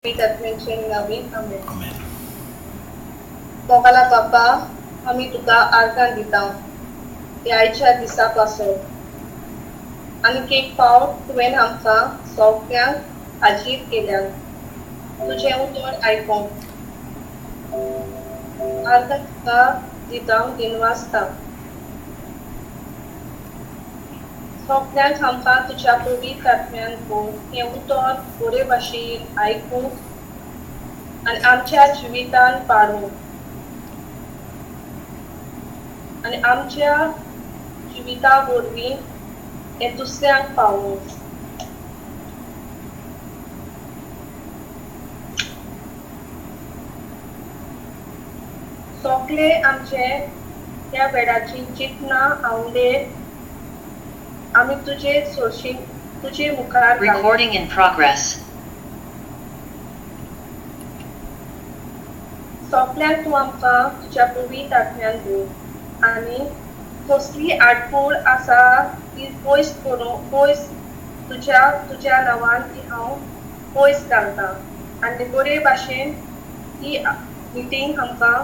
पवित्र नवीन आमेन. मोगाला बापा, आमी तुका आर्गां दिता ह्या आयच्या दिसा पासून. आनीक एक फावट तुवें आमकां सगळ्यांक हाजीर केल्यात तुजें उतर आयकूंक. आर्गां तुका दिता, दिनवासता. सगळ्यांक आमकां तुज्या पवित्र आत्म्यान भर, हें उतर बरे भाशेन आयकूंक आनी आमच्या जिवितान पाडूंक आनी आमच्या जिविता वरवीं हें दुसऱ्यांक पावोवंक. सगळे आमचे ह्या वेळाची चिंतना आवडे आमी तुजे सोशी तुजे मुखार. Recording in progress. सगळ्यांक तूं आमकां तुज्या पवित्र आत्म्यान दवर आनी कसली आडखळ आसा ती पयस करूं, पयस तुज्या नांवान ती हांव पयस घालता आनी बरे भाशेन ही मिटींग आमकां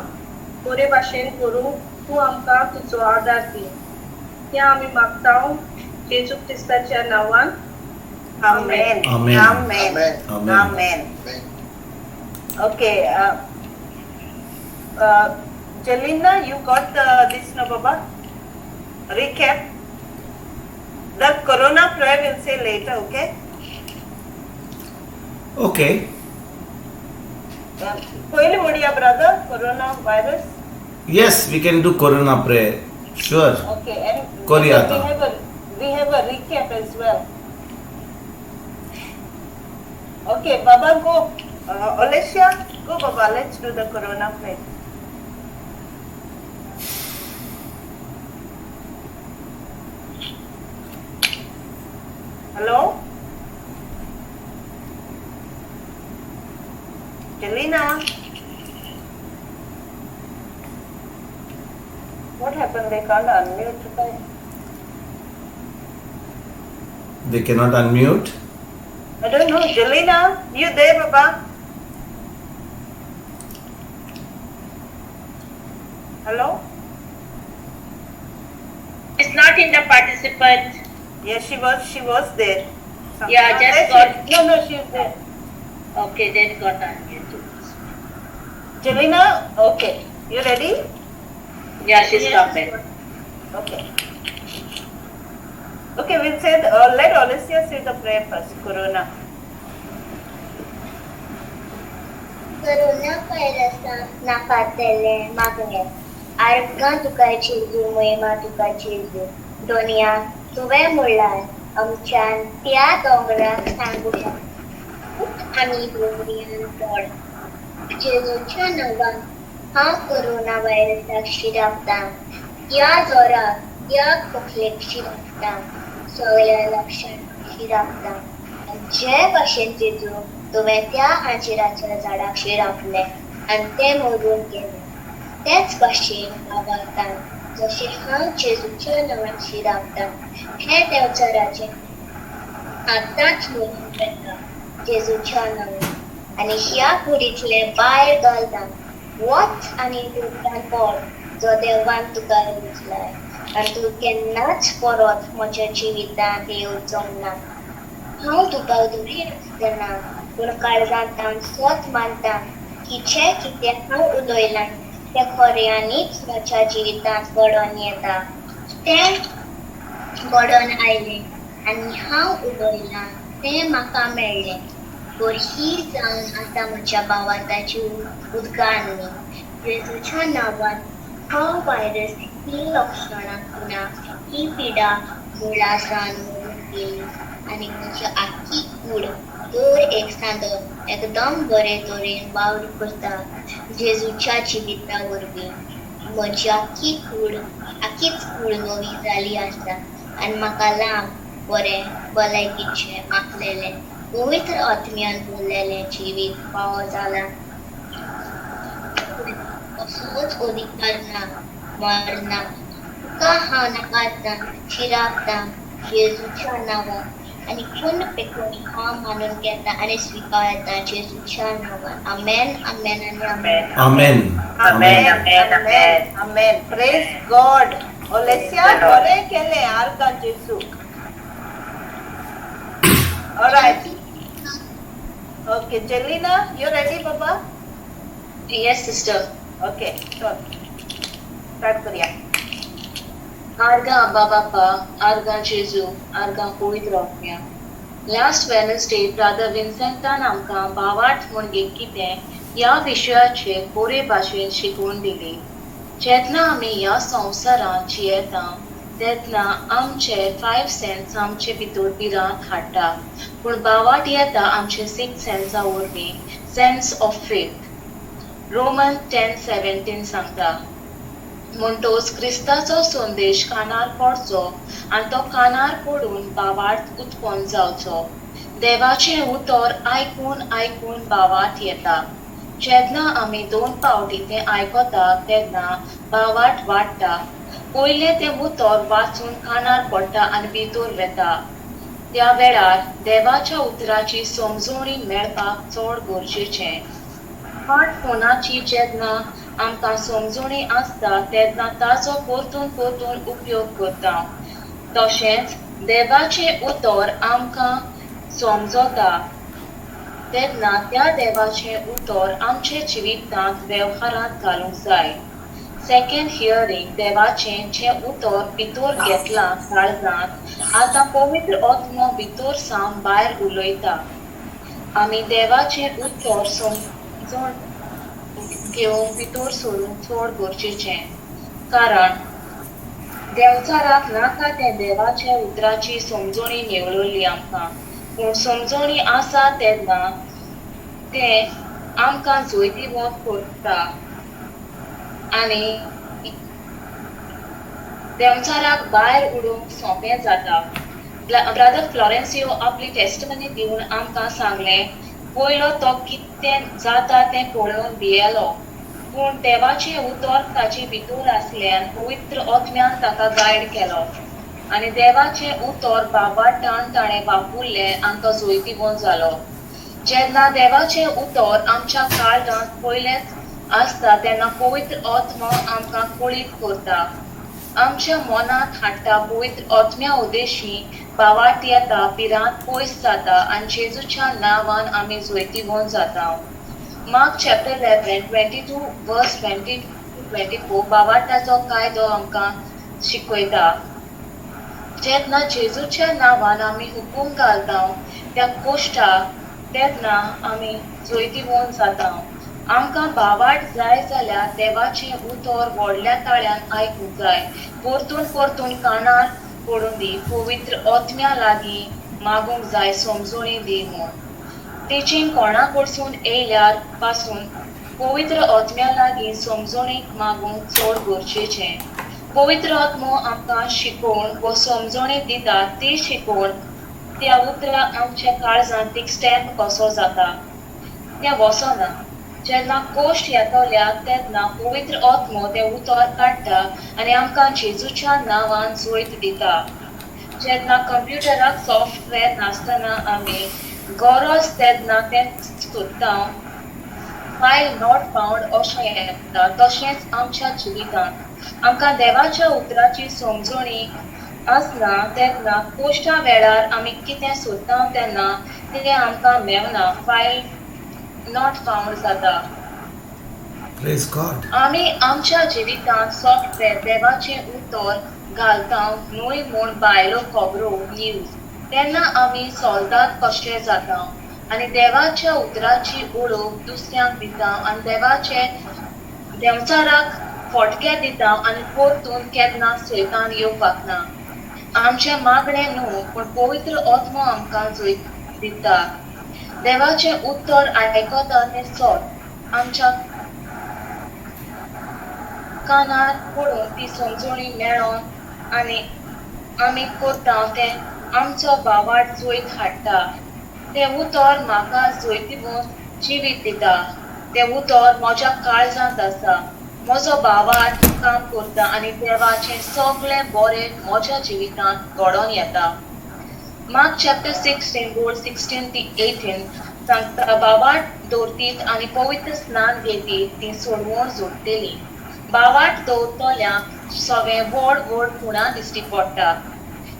बरे भाशेन करूंक तूं आमकां तुजो आदार दी. हें आमी मागता जेजू क्रिस्ताच्या नांवान. Amen. Amen. Amen. Amen. Amen. Okay. Jalina, you got this, no, Baba? Recap. The Corona prayer we'll say later, okay? Okay. Koili Mudiya, brother, coronavirus. Yes, we can do Corona prayer. Sure. Okay, and Koriyata. we have a recap as well. Okay, Baba, go. Olesya, go, Baba. Let's do the Corona prayer. Hello? Jelena? What happened? They can't unmute today. They cannot unmute. I don't know. Jelena, you there, Baba? Hello? It's not in the participant. Yes, she was. She was there. Yeah, just There got- No, she's there. Okay, then got unmuted. Jelena, okay. You ready? Yeah, she's come back. Okay. Okay, we'll say. Let Olesya say the prayer first. Corona. Corona व्हायरसाक नाकारतलें मागणें. आर्गां तुका जेजू, महिमा तुका जेजू. दोनया, तुवें म्हणलां आमच्यान त्या दोंगराक सांगुया, उठ आनी दोंगरान पड. जेजूच्या नांवान हांव कोरोना व्हायरसाक शिरापतां, ह्या जोराक, ह्या खोकलेक शिरापतां, सगळ्या लक्षणांक शिरापतां. जे भाशेन जेजू तुवें त्या आंजिराच्या झाडाक शिरापलें आनी तें मरून गेलें, तेच भाशेन बाबातान जशें हांव जेजूच्या नांवान शिरापतां, हें देंवचाराचें आतांच मरून वता जेजूच्या नांवान आनी ह्या कुडींतले भायर घालता. वच आनी दुकान पड जो देवान तुका रुचलाय आनी तूं केन्नाच परत म्हज्या जिवितांत येवचो ना. हांव तुका धरिनासतना पूण काळजांत हांव सत मानता की जें कितें हांव उलयलां तें खऱ्यांनीच म्हज्या जिवितांत घडोवन येता. तें घडोवन आयलें आनी हांव उलयलां तें म्हाका मेळ्ळें. तर ही जावन आसा म्हज्या भावार्थाची उद्गारणी. जेजूच्या नांवान हो व्हायरस, ही लक्षणां ना, ही पिडा मुळा सावन मरून गेली आनी म्हजी आख्खी कूड दर एक सांदो एकदम बरे तरेन वावर करता जेजूच्या जिविता वरवीं. म्हजी आख्खी कूड, आख्खीच कूड नवी जाली आसा आनी म्हाका लांब बरें भलायकीचें माखलेलें पवित्र आत्म्यान भरलेलें जिवीत फावो जालां. कसलोच अधिकार ना मरणाक. तुका हांव नाकारतां, शिरापतां जेजूच्या नांवान. आनी पूर्ण पेकून हांव मानून घेता आनी स्विकारता जेजूच्या नांवान. आमेन, आमेन आनी आमेन. Amen. Amen. Amen. Amen. Amen. Praise God. Olesia, Praise the Lord. बरें केलें आर्गां जेजू. All right. Okay, Jelena, you ready, Baba? Yes, sister. Okay, so start करूया. आर्गां अब्बा बापा, आर्गां जेजू, आर्गां पवित्र आत्म्या. लास्ट वेनसडे ब्रादर विन्सेंटान आमकां भावार्थ म्हणजे कितें ह्या विशयाचेर बरे भाशेन शिकवण दिली. जेन्ना आमी ह्या संवसारांत जियेता तेन्ना आमचे फायव सेन्स आमचे भितर भिरांत हाडटा, पूण भावार्थ येता आमचे सिक्स सेन्सा वरवीं, सेन्स ऑफ फेथ. रोमन 10:17 सांगता, म्हणटोच क्रिस्ताचो संदेश कानार पडचो आनी तो कानार पडून भावार्थ उत्पन्न जावचो. देवाचें उतर आयकून आयकून भावार्थ येता. जेन्ना आमी दोन फावटी तें आयकता तेन्ना भावार्थ वाडटा. पयलें तें उतर वाचून कानार पडटा आनी भितर वेता. त्या वेळार देवाच्या उतराची समजवणी मेळपाक चड गरजेचें. स्मार्टफोनाची जेन्ना आमकां समजवणी आसता तेन्ना ताचो परतून परतून उपयोग करता. तशेंच देवाचें उतर आमकां समजता तेन्ना त्या देवाचें उतर आमच्या जिवितांत वेव्हारांत घालूंक जाय. सेकंड हियरींग, देवाचें जें उतर भितर घेतलां काळजांत, आतां पवित्र आत्मो भितर सावन भायर उलयता. आमी देवाचें उतर समजून घेवंक भितर सरूंक चड गरजेचें, कारण देंवचाराक नाका तें देवाच्या उतराची समजणी मेळवली आमकां, पूण समजणी आसा तेन्ना तें आमकां जैतिवंत करता आनी देंवचाराक भायर उडोवंक सोंपें जाता. ब्रदर फ्लॉरेन्सियो आपली टेस्टमनी दिवन आमकां सांगलें, पयलो तो कितें जाता तें पळोवन भियेलो, पूण देवाचें उतर ताचे भितर आसल्यान पवित्र आत्म्यान ताका गायड केलो आनी देवाचें उतर बाबाटान ताणें वापरलें आनी तो जैतिवंत जालो. जेन्ना देवाचें उतर आमच्या काळजांत पयलेंच आसता तेन्ना पवित्र आत्मो आमकां कळीत करता, आमच्या मनांत हाडटा. पवित्र आत्म्या उद्देशी भावार्थ येता, भिरांत पयस जाता आनी जेजूच्या नांवान आमी जैतिवंत जाता. Mark chapter 11, 22 verse 22-24 भावार्थाचो कायदो आमकां शिकयता. जेन्ना जेजूच्या नांवान आमी हुकूम घालता त्या कोश्टाक तेन्ना आमी जैतिवंत जाता. आमकां भावार्थ जाय जाल्यार देवाचें उतर व्हडल्या ताळ्यान आयकूंक जाय, परतून परतून कानार पडून दी, पवित्र आत्म्या लागीं मागूंक जाय समजणी दी म्हूण. टिचींग कोणा कडसून येयल्यार पासून पवित्र आत्म्या लागीं समजणीक मागूंक चड गरजेचें. पवित्र आत्मो आमकां शिकोवण व समजणी दिता, ती शिकोवण त्या उतरां आमच्या काळजांत एक स्टॅम्प कसो जाता, तें वचना. जेन्ना कोश्ट येतल्या तेन्ना पवित्र आत्मो तें उतर काडटा आनी आमकां जेजूच्या नांवान जैत दिता. जेन्ना कंप्युटराक सॉफ्टवेअर नासतना आमी गरज तेन्ना तें सोदता, फायल not found अशें येता. तशेंच आमच्या जिवितांत आमकां देवाच्या उतराची समजणी आसना तेन्ना कोश्टा वेळार आमी कितें सोदता तेन्ना तें आमकां मेवना, फायल not found जाता. Praise God. आमी आमच्या जिवितांत सॉफ्टवेअर देवाचें उतर घालता न्हय म्हूण भायलो खबरो न्यूज तेन्ना आमी सोल्दाद कशे जाता आनी देवाच्या उतराची ओळख दुसऱ्यांक दिता आनी देवाचे देंवचाराक फटके दिता आनी परतून केन्ना सैतान येवपाक ना. आमचें मागणें न्हू, पूण पवित्र आत्मो आमकां जैत दिता. देवाचें उतर आयकता तें सत आमच्या कानार पडून ती समजणी मेळोन आनी आमी करता तें आमचो भावार्थ जैत हाडटा. तें उतर म्हाका जैतिवंत जिवीत दिता. तें उतर म्हज्या काळजांत आसा. म्हजो भावार्थ काम करता आनी देवाचें सगळें बरें म्हज्या जिवितांत घडोवन येता. Mark chapter 16 verse 16 ते 18 सांगता, बावाट दवरतीत आनी पवित्र स्नान घेतीत ती सोडवण जोडटली. बावाट दवरतल्यांक सगळें व्हड व्हड खुणा दिश्टी पडटा.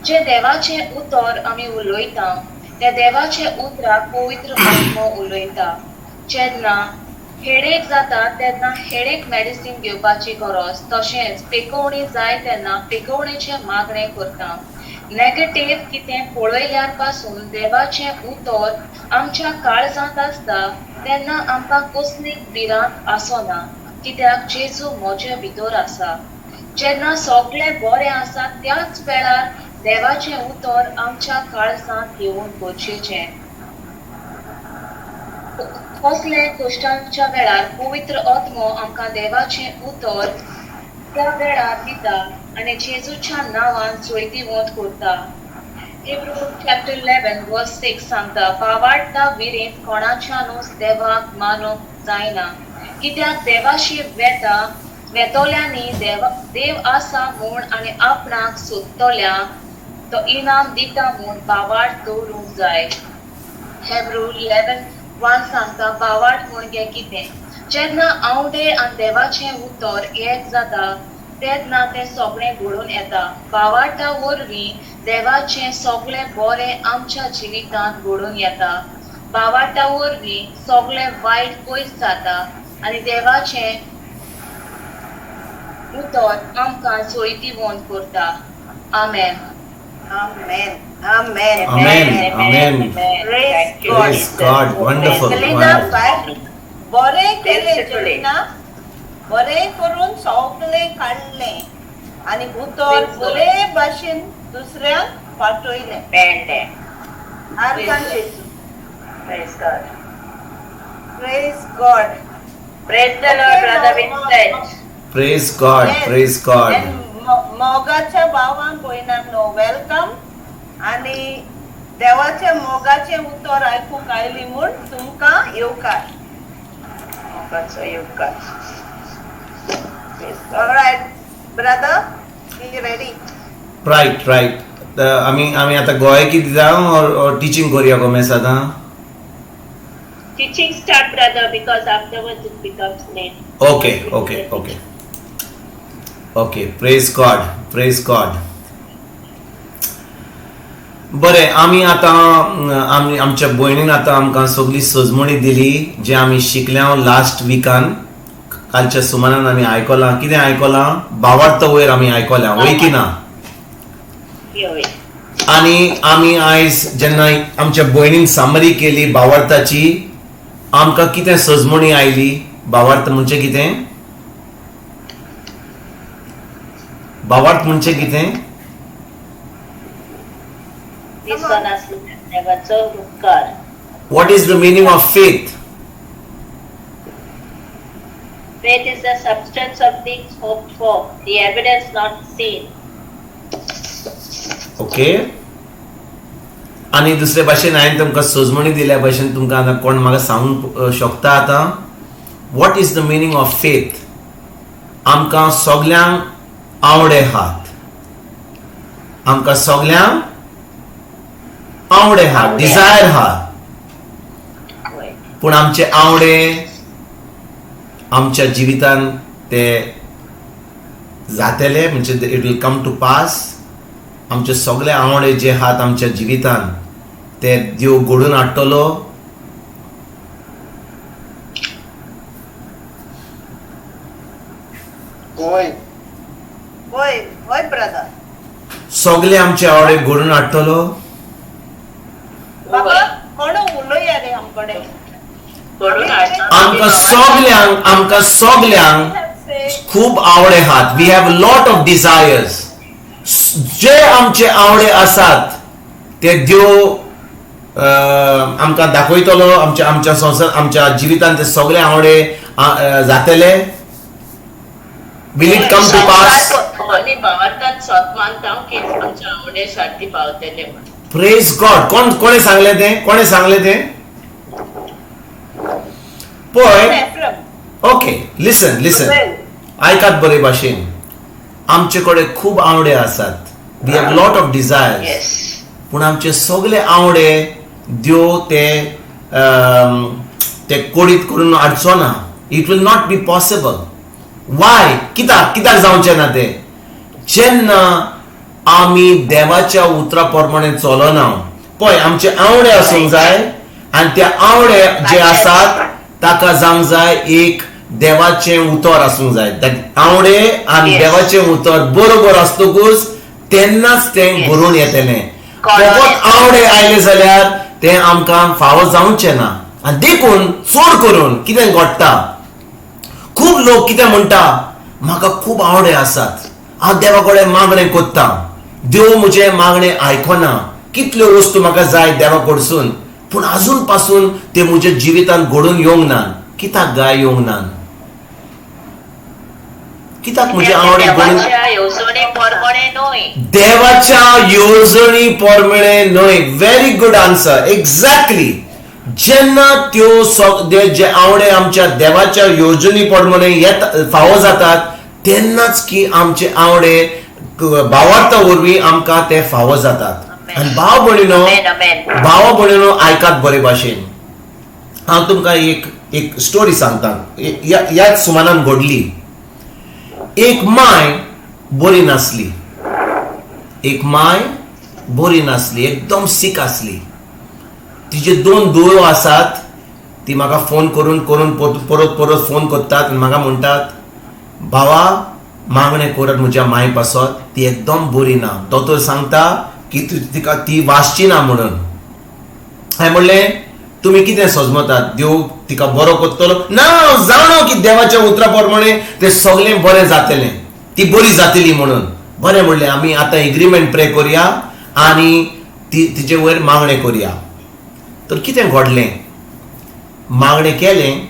जें देवाचें उतर आमी उलयता त्या देवाच्या उतराक पवित्र आत्मो उलयता. जेन्ना हेडेक जाता तेन्ना हेडेक मेडिसीन घेवपाची गरज, तशेंच पेकोवणी जाय तेन्ना पेकोवणेचें मागणें करता. नेगेटीव कितें पळयल्यार पासून देवाचें उतर आमच्या काळजांत आसता तेन्ना आमकां कसली भिरांत आसना, कित्याक जेजू म्हजे भितर आसा. जेन्ना सगळें बरें आसा त्याच वेळार देवाचें उतर आमच्या काळजांत येवन गरजेचें. कसले कश्टांच्या वेळार पवित्र आत्मो आमकां देवाचें उतर त्या वेळार दिता आनी जेजूच्या नांवान जैतिवंत करता. हिब्रू चॅप्टर 11 वर्स 6 सांगता, बावाडटा विरींत कोणाच्यानूच देवाक मानूंक जायना, कित्याक देवाशी वेता वेतोल्यांनी देव आसा म्हूण आनी आपणाक सोदतल्यांक तो इनाम दिता म्हूण बावाट दवरूंक जाय. हेब्रू 11:1 सांगता, बावाट म्हणजे कितें? जेन्ना आवडे आनी देवाचें उतर एक जाता तेन्ना तें सगळें घडून येता. बावाटा वरवीं देवाचें सगळें बरें आमच्या जिवितांत घडून येता. बावाटा वरवीं सगळें वायट पयस जाता आनी देवाचें उतर आमकां जैतिवंत करता. आमेन. Amen. Amen. Amen. Amen. Praise God. Praise God. Wonderful. Jelena Wonderful. बाय, बरें केलें Beautifully. Jelena, बरें करून सगळें काडलें आनी उतर Praise God. बरे भाशेन दुसऱ्यांक पाठयलें. मेळ्ळें. आर्गां जेजू. Praise God. Praise God. Praise the Lord, Okay, Brother Vincent. Praise God. Yes. Praise God. And मोगाच्या भावांक भयणांक न्हू welcome आनी देवाच्या मोगाचें उतर आयकूंक आयली म्हूण तुमकां येवकार. मोगाचो येवकार. Praise God. Alright, brother, be ready. Right, right. आमी आमी आतां गोंय कितें जावं or teaching करुया कोमेस आतां? Teaching start, brother, because afterwards it becomes late. Okay, okay, okay. Okay, praise God, praise God. बरें, आमी आतां आमी आमच्या भयणीन आतां आमकां सगळी सजमणी दिली जे आमी शिकल्या लास्ट विकान. कालच्या सुमारान आमी आयकलां. कितें आयकलां? बावार्थ वयर आमी आयकलां, वय की ना? हय. आनी आमी आयज जेन्ना आमच्या भयणीन सामरी केली बावार्थाची, आमकां कितें सजमणी आयली? बावार्थ म्हणजे कितें? बावार्थ म्हणजे कितें? दिसना आसलेल्या देवाचो उपकार. What is the meaning of faith? Faith is the substance of things hoped for, the evidence not seen. Okay. आनी दुसरे भाशेन हांवें तुमकां सजमणी दिल्या भाशेन तुमकां आतां कोण म्हाका सांगूंक शकता आतां what is the meaning of faith? आमकां सगल्यांक आवडे आहात, आमकां सगल्यांक आवडे आहात, डिजायर आहा, हय. पूण आमचे आवडे आमच्या जिवितान ते जातले, म्हणजे it will come to pass. आमचे सगळे आवडे जे आहात आमच्या जिवितान ते देव घडून हाडटलो. होय. होय होय ब्रदर. सगळे आमचे आवडे घडून हाडटलो. बाबा कोण उलोया रे आमकडे? घडून हाडटा. आमकां सगल्यांक, आमकां सगल्यांक खूब आवडे आहात. We have lot of desires. जे आमचे आवडे आसात ते देव आमकां दाखयतलो. आमच्या आमच्या संवसार आमच्या जिवितान ते सगळे आवडे जातले. Will it come to pass? आनी भावार्थान स्वत मानता की आमच्या आवडे सारकी पावतले म्हण. Praise God. कोण कोणें सांगलें तें? कोणें सांगलें तें? पळय, ओके, लिसन लिसन, आयकात बरे भाशेन. आमचे कडेन खूब आवडे आसात. We have lot of desires. पूण आमचे सगळे आवडे देव ते ते कोडीत करून हाडचो ना. It will not be possible. Why? कित्याक कित्याक जावचें ना तें? जेन्ना आमी देवाच्या उतरा प्रमाणे चलना. पळय, आमचे आवडे आसूंक जाय आनी ते आवडे जे आसात ताका जावंक जाय एक देवाचें उतर आसूंक जाय. आवडे आनी देवाचें उतर बरोबर आसतकूच तेन्नाच तें घडून येतलें. फकत आवडे आयले जाल्यार तें आमकां फावो जावचें ना. आनी देखून चड करून कितें घडटा, खूब लोक कितें म्हणटा, म्हाका खूब आवडे आसात, हांव देवा कडेन मागणें करता, देव म्हजें मागणें आयकना, कितल्यो वस्तू म्हाका जाय देवा कडसून, पूण आजून पासून ते म्हज्या जिवितांत घडून येवंक ना. कित्याक गाय येवंक ना? कित्याक म्हजे आवडे घडून देवाच्या येवजणी प्रमाणे न्हय. Very good answer. Exactly. जेन्ना त्यो जे आवडे आमच्या देवाच्या येवजणी प्रमाणे येता फावो जातात तेन्नाच की आमचे आवडे भावार्था वरवीं आमकां ते फावो जातात. आनी भाव भयणीनो, भाव भयणीनो आयकात बरे भाशेन. हांव तुमकां एक एक स्टोरी सांगता. ह्याच सुमानान घडली. एक माय बरी नासली, एक माय बरी नासली, एकदम सीक आसली. तिजे दोन दुयो आसात. ती म्हाका फोन करून करून परत परत फोन करतात आनी म्हाका म्हणटात, भावा मागणें करात म्हज्या माय पासत, ती एकदम बरी ना, दोतोर सांगता की तिका ती वाचची ना म्हणून. हांवें म्हणलें, तुमी कितें सजमतात, देव तिका बरो करतलो ना? हांव जाणो की देवाच्या उतरा प्रमाणे तें सगळें बरें जातलें, ती बरी जातली म्हणून. बरें म्हणलें, आमी आतां एग्रीमेंट प्रे करया आनी ती तिजे वयर मागणें करया. तर कितें घडलें, मागणें केलें,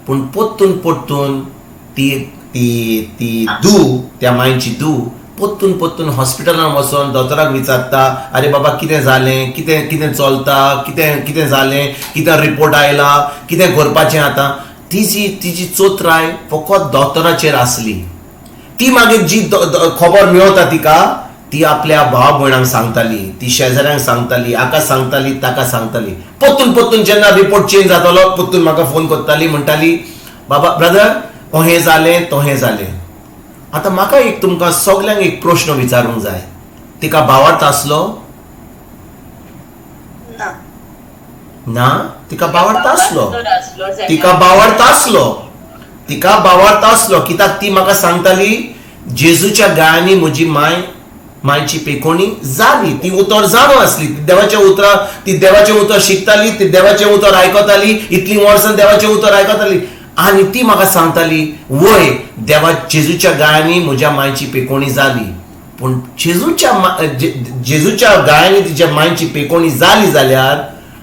पूण परतून परतून ती ती ती धूव, त्या मायची धूव परतून परतून हॉस्पिटलान वचोन दोतोराक विचारता, अरे बाबा कितें जालें, कितें कितें चलता, कितें कितें जालें, कितें रिपोर्ट आयला, कितें करपाचें आतां. तिजी तिजी चोत्राय फकत दोतोराचेर आसली. ती मागीर जी खबर मेळता तिका, ती आपल्या भाव भयणांक सांगताली, ती शेजाऱ्यांक सांगताली, हाका सांगताली, ताका सांगताली. परतून परतून जेन्ना रिपोर्ट चेंज जातालो परतून म्हाका फोन करताली, म्हणटाली, बाबा ब्रदर हें जालें तोहें जालें. आतां म्हाका एक तुमकां सगल्यांक एक प्रश्न विचारूंक जाय, तिका भावार्थ आसलो ना? ना, तिका भावार्थ आसलो, तिका भावार्थ आसलो, तिका भावार्थ आसलो. कित्याक ती म्हाका सांगताली, जेजूच्या गायांनी म्हजी माय मायची पेकोणी जाली. ती उतर जाणो आसली, ती देवाच्या उतरा, ती देवाचें उतर शिकताली, ती देवाचें उतर आयकताली, इतलीं वर्सां देवाचें उतर आयकताली. आनी ती म्हाका सांगताली, वय देवा जेजूच्या गायांनी म्हज्या मायची पेकोणी जाली. पूण जेजूच्या जेजूच्या गायांनी तिच्या मायची पेकोणी जाली जाल्यार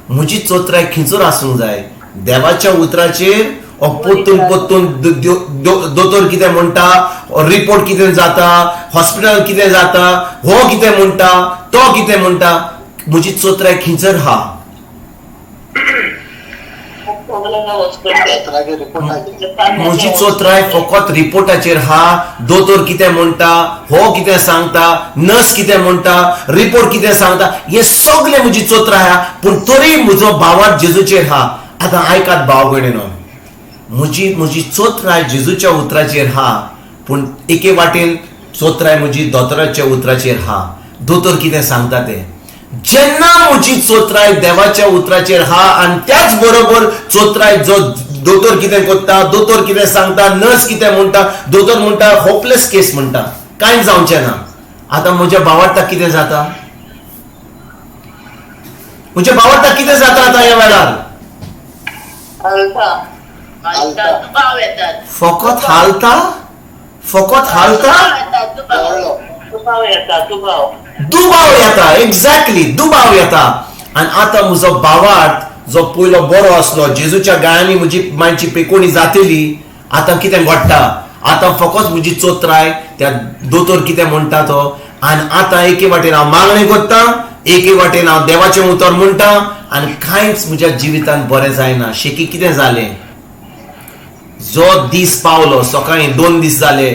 म्हजी चोत्राय खिंचूर आसूंक जाय देवाच्या उतराचेर. परतून परतून दोतोर कितें म्हणटा, रिपोर्ट कितें जाता, हॉस्पिटल कितें जाता, हो कितें म्हणटा, तो कितें म्हणटा, म्हजी चोत्राय खिंचर हा. म्हजी चोत्राय फकत रिपोर्टाचेर हा. दोतोर कितें म्हणटा, हो कितें सांगता, नर्स कितें म्हणटा, रिपोर्ट कितें सांगता, हे सगळे म्हजी चोत्राय हा. पूण तरी म्हजो भावार्थ जेजूचेर हा. आतां आयकात भाव भयणीनो, म्हजी म्हजी चोत्राय जेजूच्या उतराचेर हा, पूण एके वाटेन चोत्राय म्हजी दोतोराच्या उतराचेर हा. दोतोर कितें सांगता तें. जेन्ना म्हजी चोत्राय देवाच्या उतराचेर हा आनी त्याच बरोबर चोत्राय जो दोतोर कितें करता, दोतोर कितें सांगता, नर्स कितें म्हणटा, दोतोर म्हणटा होपलेस केस म्हणटा, कांय जावचें ना. आतां म्हज्या भावार्थाक कितें जाता, म्हज्या भावार्थाक कितें जाता आतां ह्या वेळार? फकत हालता, फकत हालता, दुबाव येता. एक्झॅक्टली, दुबाव येता. आनी आतां म्हजो भावार्थ जो पयलो बरो आसलो, जेजूच्या गायांनी म्हजी मायची पेकोणी जातली, आतां कितें घडटा, आतां फकत म्हजी चोत्राय त्या दोतोर कितें म्हणटा तो. आनी आतां एके वाटेन हांव मागणें करता, एके वाटेन हांव देवाचें उतर म्हणटा, आनी कांयच म्हज्या जिवितांत बरें जायना. शेकी कितें जालें, जो दीस पावलो सकाळीं 2 दीस जाले,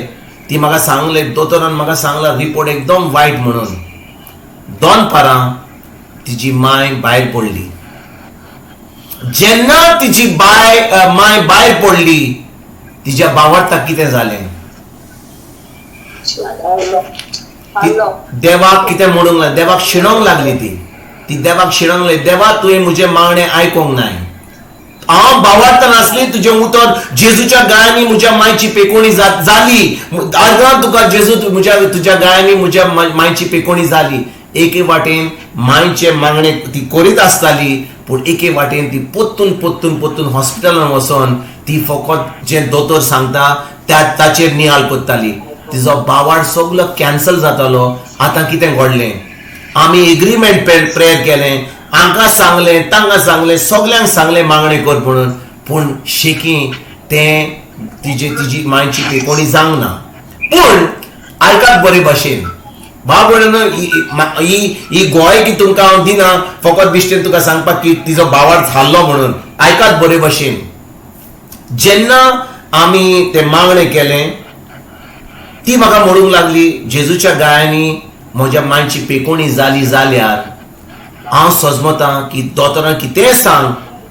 ती म्हाका सांगले, दोतोरान म्हाका सांगला रिपोर्ट एकदम वायट म्हणून. दनपारां तिजी माय भायर पडली. जेन्ना तिजी बाय my भायर पडली तिज्या बावडताक कितें जालें? देवाक कितें म्हणूंक लागली, देवाक शिणोंक लागली. ती ती देवाक शिणोंक लागली, देवा तुवें म्हजें मागणें आयकोंक नाय, हांव बावडतान आसली तुजें उतर जेजूच्या गायांनी म्हज्या मायची पेकोणी जाली, आर्गां तुका जेजू म्हज्या तुज्या गायांनी म्हज्या मायची पेकोणी जाली. एके वाटेन मायचे मागणे ती करीत आसताली, पूण एके वाटेन ती पोत्तून पोत्तून पोत्तून हॉस्पिटलान वचोन ती फकत जें दोतोर सांगता त्या ताचेर नियाळ करताली. तिजो बावाड सगलो कॅन्सल जातालो. आतां कितें घडलें, आमी एग्रीमेंट प्रेयर केलें, हांकां सांगलें तांकां सांगलें सगल्यांक सांगलें मागणें कर म्हणून, पूण शेकी तें तिजे तिजी मायची पेकोणी जावंक ना. पूण आयकात बरे भाशेन भाव भयणीनो, ही ही गोंय की तुमकां हांव दिना फकत बिश्टेन तुका सांगपाक की तिजो बावाड थारलो म्हणून. आयकात बरे भाशेन, जेन्ना आमी तें मागणें केलें ती म्हाका म्हणूंक लागली जेजूच्या गायांनी म्हज्या मायची पेकोणी जाली जाल्यार हांव सजमतां की दोतोरान कितेंय सांग,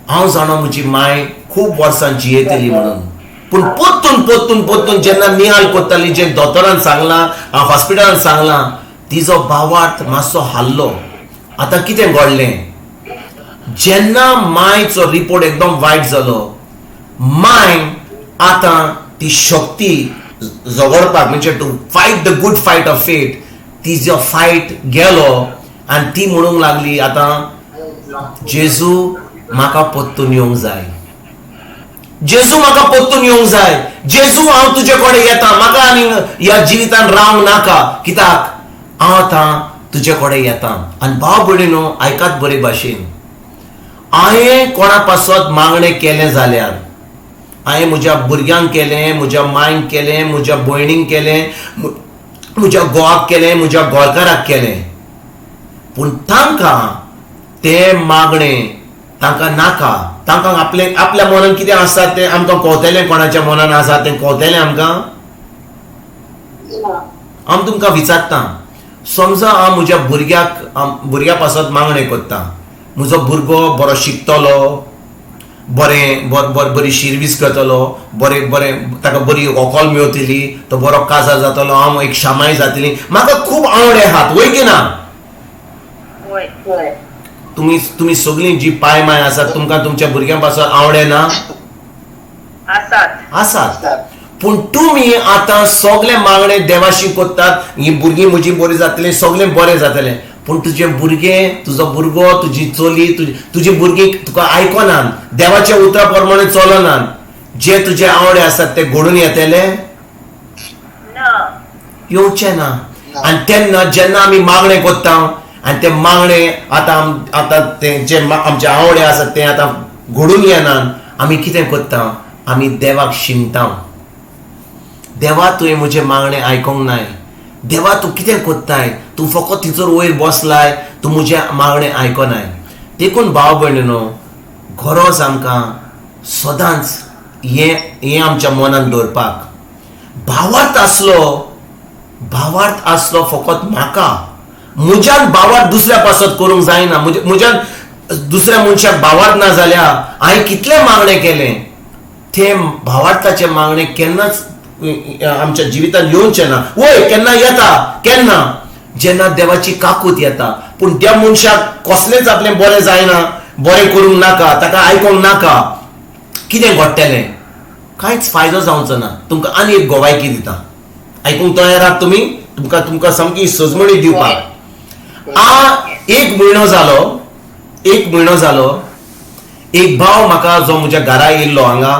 हांव जाणा म्हजी माय खूब वर्सां जियेतली म्हणून. पूण पोत्तून पोत्तून पोत्तून जेन्ना नियाळ करताली जें दोतोरान सांगलां हॉस्पिटलान सांगलां तिजो बावार्थ मातसो हाल्लो. आतां कितें घडलें, जेन्ना मायचो रिपोर्ट एकदम वायट जालो, माय आतां ती शक्ती झगडपाक म्हणजे to fight the good fight of faith तिजो फायट गेलो आनी ती म्हणूंक लागली आतां जेजू म्हाका पोत्तून येवंक जाय, जेजू म्हाका पोत्तून येवंक जाय, जेजू हांव तुजे कडेन येता, म्हाका आनी ह्या जिवितान रावंक नाका, कित्याक हांव आतां तुजे कडेन येता. आनी भाव भयणीनो आयकात बरे भाशेन, हांवें कोणा पासत मागणें केलें जाल्यार हांवें म्हज्या भुरग्यांक केलें, म्हज्या मांयक केलें, म्हज्या भयणींक केलें, म्हज्या घोवाक केलें, म्हज्या गोंयकाराक केलें, पूण तांकां तें मागणें तांकां नाका. तांकां आपलें आपल्या मनान कितें आसा तें आमकां कळटलें, कोणाच्या मनान आसा तें कळटलें आमकां. हांव तुमकां विचारतां, समजा हांव म्हज्या भुरग्याक भुरग्या पासत मागणें करतां, म्हजो भुरगो बरो शिकतलो, बरें बरी शिरवीस करतलो, बरें बरें ताका बरी व्हंकल मेवतली, तो बरो काजार जातलो, हांव एक शामाय जातली, म्हाका खूब आवड आहात, वय की ना? तुमी तुमी सगळीं जी पाय माय आसात तुमकां तुमच्या भुरग्यां पासून आवडे ना आसात, पूण तुमी आतां सगळे मागणे देवाशी करतात, ही भुरगीं म्हजी बरीं जातलीं, सगळें बरें जातलें, पूण तुजें भुरगें, तुजो भुरगो, तुजी चली, तुजी भुरगीं तुका आयकनात, देवाच्या उतरा प्रमाणे चलनात, जे तुजे आवडे आसात ते घडून येतले येवचे ना. आनी तेन्ना जेन्ना आमी मागणें करता आनी ते मागणे आतां आतां ते जे आमचे आवडे आसात ते आतां घडून येनात, आमी कितें करता, आमी देवाक शिणटा, देवा तुवें म्हजें मागणें आयकोंक नाय, देवा तूं कितें करताय, तूं फकत थंयसर वयर बसलाय, तूं म्हजें मागणें आयकनाय. देखून भाव भयणीनो, गरज आमकां सदांच हें हें आमच्या मनान दवरपाक. भावार्थ आसलो, भावार्थ आसलो फकत म्हाका, म्हज्यान भावार्थ दुसऱ्या पासत करूंक जायना, म्हज्यान दुसऱ्या मनशाक भावार्थ ना जाल्यार हांवें कितलें मागणें केलें तें भावार्थाचें मागणें केन्नाच आमच्या जिवितांत येवचें ना. वय केन्ना येता, केन्ना जेन्ना देवाची काकूत येता, पूण त्या मनशाक कसलेंच आपलें बरें जायना, बरें करूंक नाका, ताका आयकोंक नाका, कितें घडटलें, कांयच फायदो जावचो ना. तुमकां आनी एक गोवायकी दिता, आयकूंक तयार आहात तुमी? तुमकां तुमकां सामकी सजमणी दिवपाक. एक म्हयनो जालो, एक म्हयनो जालो, एक भाव म्हाका जो म्हज्या घरा येयल्लो हांगा,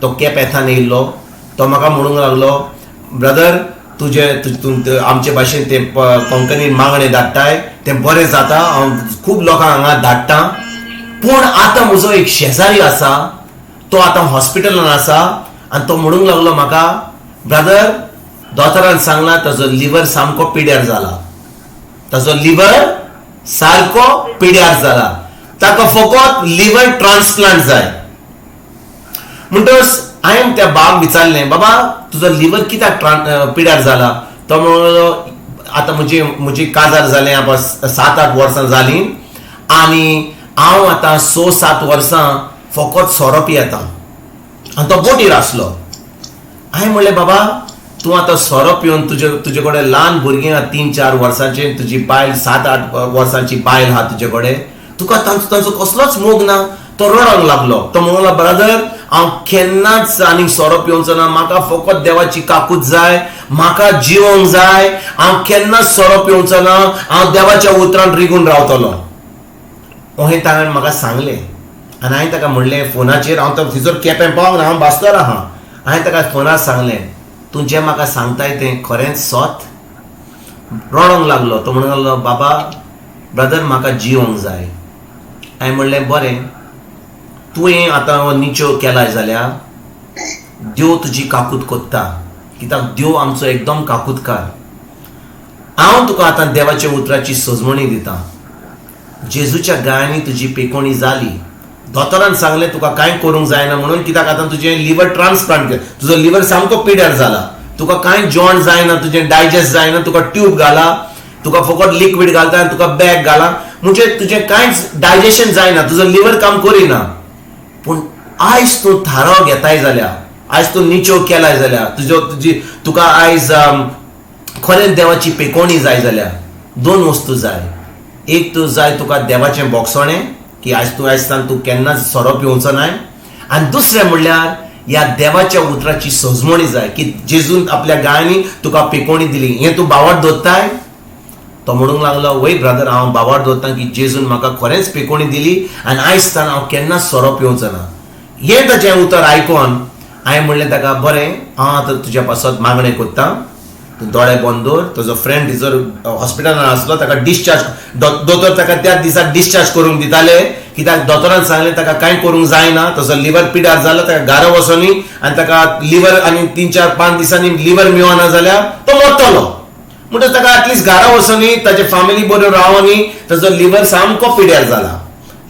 तो केपेंथान येयल्लो, तो म्हाका म्हणूंक लागलो, ब्रदर तुजे आमचे भाशेन ते कोंकणीन मागणें धाडटाय तें बरें जाता, हांव खूब लोकांक हांगा धाडटा, पूण आतां म्हजो एक शेजारी आसा तो आतां हॉस्पिटलान आसा आनी तो म्हणूंक लागलो म्हाका, ब्रदर दोतोरान सांगला ताजो लिवर सामको पिड्यार जाला, ताजो लिवर सारको पिड्यार जाला, ताका फकत लिवर ट्रान्सप्लांट जाय. म्हणटकच हांवें त्या बाबाक विचारलें, बाबा तुजो लिवर कित्याक पिड्यार जाला? तो म्हणलो आतां म्हजी म्हजी काजार जालें 7-8 वर्सां जालीं आनी हांव आतां 6-7 वर्सां फकत सोरो पियेता. आनी तो बोटीर आसलो. हांवें म्हणलें, बाबा तूं आतां सोरो पिवन तुजे कडेन ल्हान भुरगीं आहा 3-4 वर्सांचे, तुजी बायल 7-8 वर्सांची बायल आहा तुजे कडेन, तुका तांचो कसलोच मोग ना. तो रडोंक लागलो. तो म्हणूंक लागलो, ब्रदर हांव केन्नाच आनीक सोरो पिवचो ना, म्हाका फकत देवाची काकूत जाय, म्हाका जिवंक जाय, हांव केन्नाच सोरो पिवचो ना, हांव देवाच्या उतरान रिगून रावतलो. अहें ताणें म्हाका सांगलें. आनी हांवें ताका म्हणलें फोनाचेर, हांव तो थंयसर केपें पावंक ना, हांव बास्तर आहा. हांवें ताका फोनार सांगलें, तूं जें म्हाका सांगताय तें खरेंच सत? रडोंक लागलो. तो म्हणूंक लागलो, बाबा ब्रदर म्हाका जिवंक जाय. हांवें म्हणलें, बरें, तुवें आतां हो निचो केलाय जाल्यार देव तुजी काकूत कोत्ता, कित्याक देव आमचो एकदम काकूतकार. हांव तुका आतां देवाच्या उतराची सजमणी दितां. जेजूच्या गायांनी तुजी पेकोणी जाली. दोतोरान सांगलें तुका कांय करूंक जायना म्हणून, कित्याक आतां तुजें लिवर ट्रान्सप्लांट, तुजो लिवर सामको पिड्यार जाला, तुका कांय जॉण जायना, तुजें डायजेस्ट जायना, तुका ट्यूब घाला, तुका फकत लिक्वीड घालता आनी तुका बॅग घाला, म्हणजे तुजें कांयच डायजेशन जायना, तुजो लिवर काम करिना. पूण आयज तूं थाराव घेताय जाल्यार, आयज तूं निचो केलाय जाल्यार, तुजो तुजी तुका आयज खरें देवाची पेकोणी जाय जाल्यार 2 वस्तू जाय. एक तूं जाय तुका देवाचें बोगसणें की आयज तूं आयज तूं केन्नाच सोरो पिवचो नाय, आनी दुसरें म्हणल्यार ह्या देवाच्या उतराची सजमणी जाय की जेजून आपल्या गायांनी तुका पेकोणी दिली. हें तूं बावाट दवरताय? तो म्हणूंक लागलो, वय ब्रदर हांव बावाट दवरता की जेजून म्हाका खरेंच पेकोणी दिली आनी आयज तान हांव केन्नाच सोरो पिवचो ना. हें ताचें उतर आयकोन हांवें म्हणलें ताका, बरें, हांव आतां तुज्या पासत मागणें कोत्ता, तूं दोळे बंद दवर. तुजो फ्रेंड थंयसर हॉस्पिटलान आसलो, ताका डिस्चार्ज दोतोर ताका त्याच दिसा डिस्चार्ज करूंक दिताले, कित्याक दोतोरान सांगलें ताका कांय करूंक जायना, तसो लिवर पिड्यार जालो, ताका घरा वचोनी आनी ताका लिवर आनी 3-4-5 दिसांनी लिवर मेळना जाल्यार तो मरतलो. म्हणटच ताका एटलिस्ट घरा वचोनी, ताचे फॅमिली बरोबर रावनी, ताचो लिवर सामको पिड्यार जाला,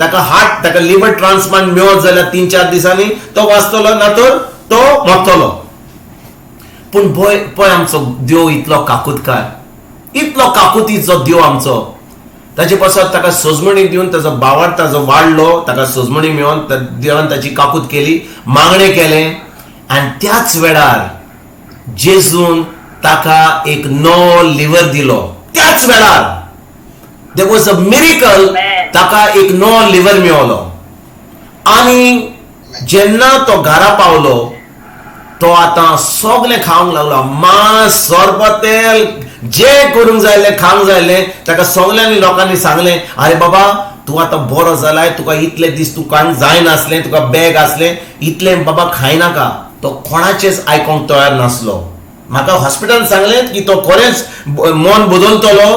ताका हार्ट, ताका लिवर ट्रान्सप्लांट मेळत जाल्यार 3-4 दिसांनी तो वाचतलो, ना तर तो मरतलो. पूण पळय आमचो देव इतलो काकूतकार, इतलो काकुतीचो देव आमचो. ताचे पासत ताका सजमणी दिवन ताचो बावार ताचो वाडलो, ताका सजमणी मेळोन देवान ताची काकूत केली, मागणें केलें. आनी त्याच वेळार जेजून ताका एक नवो लिवर दिलो. त्याच वेळार there was a miracle, ताका एक नवो लिवर मेळलो. आनी जेन्ना तो घरा पावलो तो आतां सगळें खावंक लागलो, मांस, सोरपतेल, जें करूंक जाय आसलें खावंक जाय आसलें. ताका सगल्यांनी लोकांनी सांगलें, आरे बाबा तूं आतां बरो जालाय, तुका इतले दीस तूं कांय जायनासलें, तुका बॅग आसलें, इतलें बाबा खायनाका. तो कोणाचेंच आयकोंक तयार नासलो. म्हाका हॉस्पिटलान सांगलें की तो खरेंच मन बदलतलो,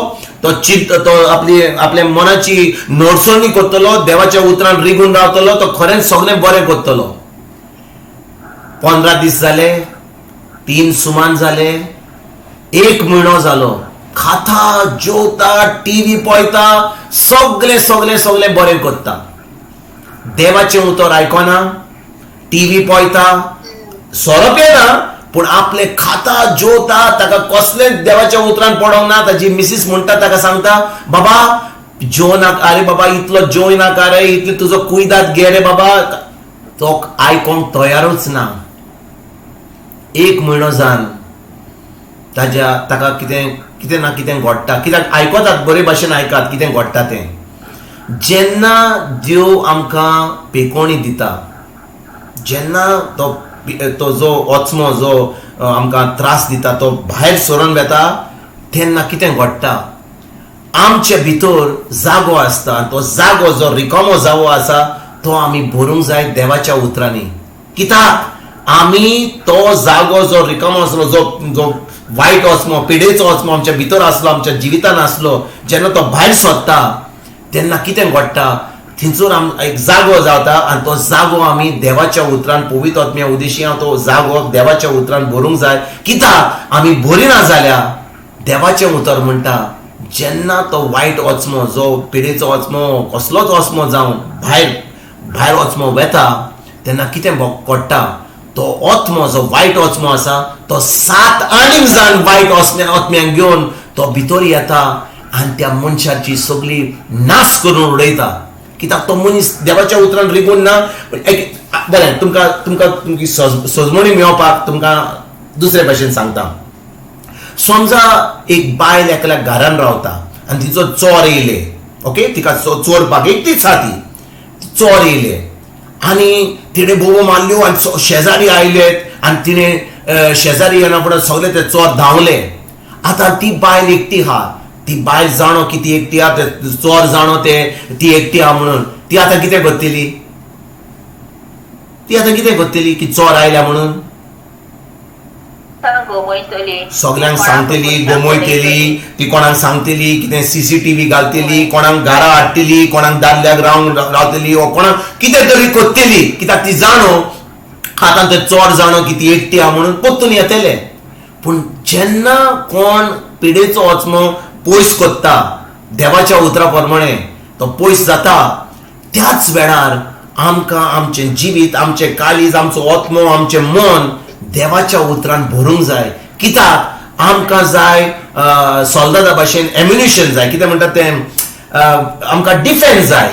तो चिंत, तो आपली आपल्या मनाची नडसणी करतलो, देवाच्या उतरान रिगून रावतलो, तो खरेंच सगळें बरें करतलो. 15 दीस जाले, 3 सुमान जाले, 1 म्हयनो जालो, खाता जेवता, टीव्ही पळयता, सगळें सगळें सगळें बरें करता. देवाचें उतर आयकना, टीव्ही पळयता, सोरो पियेना, पूण आपले खाता जेवता, ताका कसलें देवाच्या उतरान पडोंक ना. ताजी मिसीस म्हणटा, ताका सांगता, बाबा जेवनाका, अरे बाबा इतलो जेवनाका रे, इतले तुजो कुयदाद घे रे बाबा. तो आयकोंक तयारूच ना. 1 म्हयनो जावन ताज्या ताका कितें कितें ना कितें घडटा, कित्याक आयकतात बरे भाशेन आयकात कितें घडटा तें. जेन्ना देव आमकां पेकोणी दिता, जेन्ना तो तो जो ओचमो जो आमकां त्रास दिता तो भायर सरून वेता, तेन्ना कितें घडटा, आमचे भितर जागो आसता, तो जागो जो रिकामो जागो आसा तो आमी भरूंक जाय देवाच्या उतरांनी. कित्याक आमी तो जागो जो रिकामो आसलो, जो जो वायट ओचमो, पिडेचो ओचमो आमच्या भितर आसलो, आमच्या जिवितान आसलो, जेन्ना तो भायर सरता तेन्ना कितें घडटा, थंयसर एक जागो जाता आनी तो जागो आमी देवाच्या उतरान, पवित्र आत्म्या उदेशी तो जागो देवाच्या उतरान भरूंक जाय. कित्याक आमी भरिना जाल्यार देवाचें उतर म्हणटा, जेन्ना तो वायट ओचमो, जो पिडेचो ओचमो, कसलोच ओचमो जावं भायर भायर ओचमो वेता तेन्ना कितें घडटा, तो ओत्मो जो वायट ओचमो आसा तो 7 आनीक जाण वायट ओचम्यांक घेवन तो भितर येता आनी त्या मनशाची सगळी नाश करून उडयता. कित्याक तो मनीस देवाच्या उतरान रिगून ना. बरें, तुमकां तुमकां तुमची सजमणी मेळपाक तुमकां दुसरे भाशेन सांगता. समजा एक बायल एकल्या घरान रावता आनी तिचो चोर येयले, ओके, तिका चोरपाक एकटीच आसा ती, चोर येयले आनी तिणें बोबो मारल्यो आनी शेजारी आयले आनी तिणें शेजारी येना फुडें सगळे ते चोर धांवले. आतां ती बायल एकटी आहा, ती बायल जाणो की ती एकटी आहा, ते चोर जाणो ते ती एकटी आहा म्हणून ती आतां कितें करतली? ती आतां कितें करतली की चोर आयल्या म्हणून? सगल्यांक सांगतली, गोमयतली, ती कोणाक सांगतली, कितें सीसीटीव्ही घालतली, कोणाक घरा हाडटली, कोणाक दादल्याक रावंक रावतली वो कोणाक कितें तरी करतली. कित्याक ती जाणो आतां ते चोर जाणो की ती एकटी आहा म्हणून परतून येतले. पूण जेन्ना कोण पिडेचो आत्मो पयस करता देवाच्या उतरा प्रमाणे तो पयस जाता, त्याच वेळार आमकां आमचें जिवीत, आमचें काळीज, आमचो आत्मो, आमचें मन देवाच्या उतरान भरूंक जाय. कित्याक आमकां जाय सोल्दादा भाशेन एम्युनिशन जाय, कितें म्हणटात तें, आमकां डिफेन्स जाय,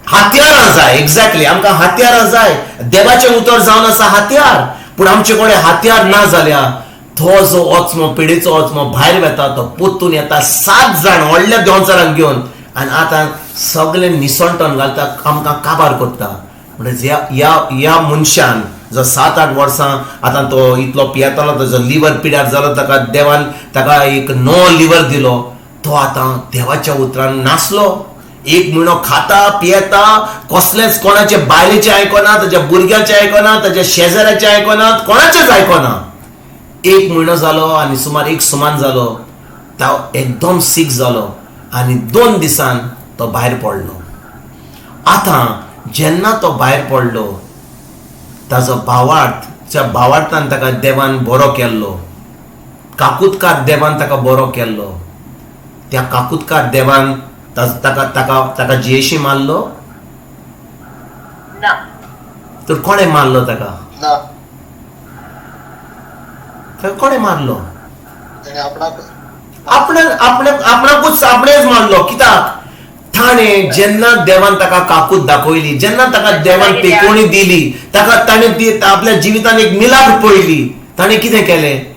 हत्यारां जाय. एक्झॅक्टली, आमकां हत्यारां जाय. देवाचें उतर जावन आसा हत्यार, पूण आमचे कडेन हत्यार ना जाल्यार तो जो आत्मो, पिडेचो आत्मो भायर वता, तो परतून येता 7 जाण व्हडल्या देंवचारांक घेवन आनी आतां सगळे निसणटन घालता, आमकां काबार करता. म्हणजे ह्या ह्या मनशान जो 7-8 वर्सां आतां तो इतलो पियेतालो, ताजो लिवर पिड्यार जालो, ताका देवान ताका एक नवो लिवर दिलो, तो आतां देवाच्या उतरान नासलो. एक म्हयनो खाता पियेता, कसलेंच कोणाचे बायलेचें आयकना, ताच्या भुरग्याचें आयकना, ताच्या शेजाऱ्याचें आयकना, कोणाचेंच आयकना. एक म्हयनो जालो आनी सुमार एक सुमान जालो, तो एकदम सीक जालो आनी 2 दिसान तो भायर पडलो. आतां जेन्ना तो भायर पडलो, ताजो भावार्थ, त्या भावार्थान ताका देवान बरो केल्लो, काकुतकार देवान ताका बरो केल्लो. त्या काकुतकार देवान ताका ताका ताका जियेशी मारलो ना, तर कोणें मारलो ताका? ताका कोणें मारलो? आपणाकूच आपणेच मारलो. कित्याक ताणें जेन्ना देवान ताका काकूत दाखयली, जेन्ना ताका देवान पेकोणी दिली, ताका ताणें ती आपल्या जिवितान एक मिलाग्र पळयली, ताणें कितें केलें?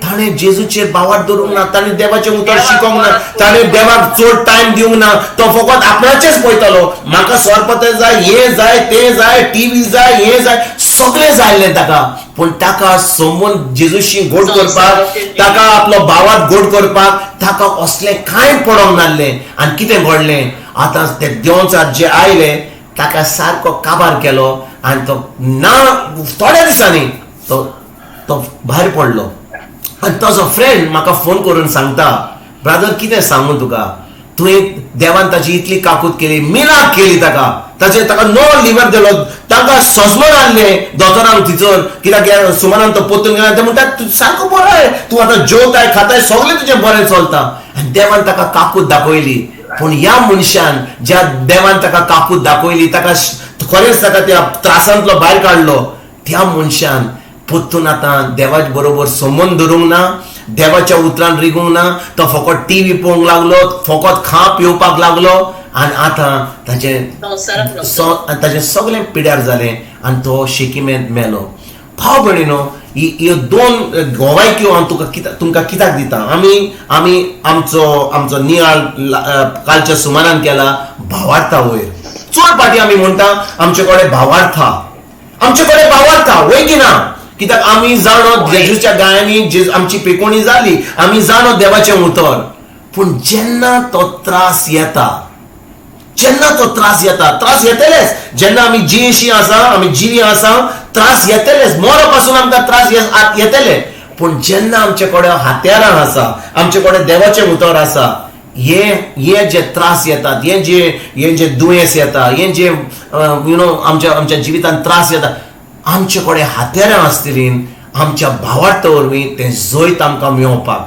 ताणें जेजूचेर भावार्थ दवरूंक ना, ताणें देवाचें उतर शिकोंक ना, ताणें देवाक चड टायम दिवंक ना, तो फकत आपणाचेच पळयतालो. म्हाका सरपत जाय, हें जाय, तें जाय, टीव्ही जाय, हें जाय, सगळें जाय ताका. पूण ताका समून जेजूशी गोड करपाक, ताका आपलो भावार्थ गोड करपाक ताका असलें कांय पडोंक नासलें. आनी कितें घडलें? आतां ते देंवचार जे आयले ताका सारको काबार केलो आनी तो ना थोड्या दिसांनी तो तो भायर पडलो. आनी ताजो फ्रेंड म्हाका फोन करून सांगता, ब्रादर कितें सांगू तुका, तुवें देवान ताची इतली काकूत केली, मिलाक केली ताका, ताचे ताका नवो लिवर दिलो, ताका सजमण हाडलें दोतोरांक थिचर, कित्याक सुमारान तो पोतून गेला. ते म्हणटा तूं सारको बरो आहे, तूं आतां जेवताय खाताय, सगळें तुजें बरें चलता. आनी देवान ताका काकूत दाखयली. पूण ह्या मनशान ज्या देवान ताका काकूत दाखयली, ताका खरेंच ताका त्या त्रासांतलो भायर काडलो, त्या मनशान परतून आतां देवाच बरोबर संबंद धरूंक ना, देवाच्या उतरान रिगूंक ना, तो फकत टीव्ही पळोवंक लागलो, फकत खा पिवपाक लागलो आनी आतां ताचें ताचें सगळें पिड्यार जालें आनी तो शेकीमेंत मेलो. भाव भयणीनो, ह्यो 2 गोवायक्यो हांव तुका तुमकां कित्याक दिता? आमी आमी आमचो आमचो नियाळ कालच्या सुमारान केला भावार्था वयर. चड फाटी आमी म्हणटा आमचे कडेन भावार्था, आमचे कडेन भावार्था वय की ना? कित्याक आमी जाणो जेजूच्या गायांनी आमची पेकोणी जाली, आमी जाणो देवाचें उतर. पूण जेन्ना तो त्रास येता, जेन्ना तो त्रास येता, त्रास येतलेच. जेन्ना आमी जियेशी आसा, आमी जिवी आसा, त्रास येतलेच, मरो पासून आमकां त्रास येतले. पूण जेन्ना आमचे कडेन हत्यारां आसा, आमचे कडेन देवाचें उतर आसा, हे हे जे त्रास येतात, हे जे दुयेंस येता, हे जे you know आमच्या आमच्या जिवितांत त्रास येता, आमचे कडेन हत्यारां आसतलीं आमच्या भावार्थ वरवीं तें जैत आमकां मेळोवपाक.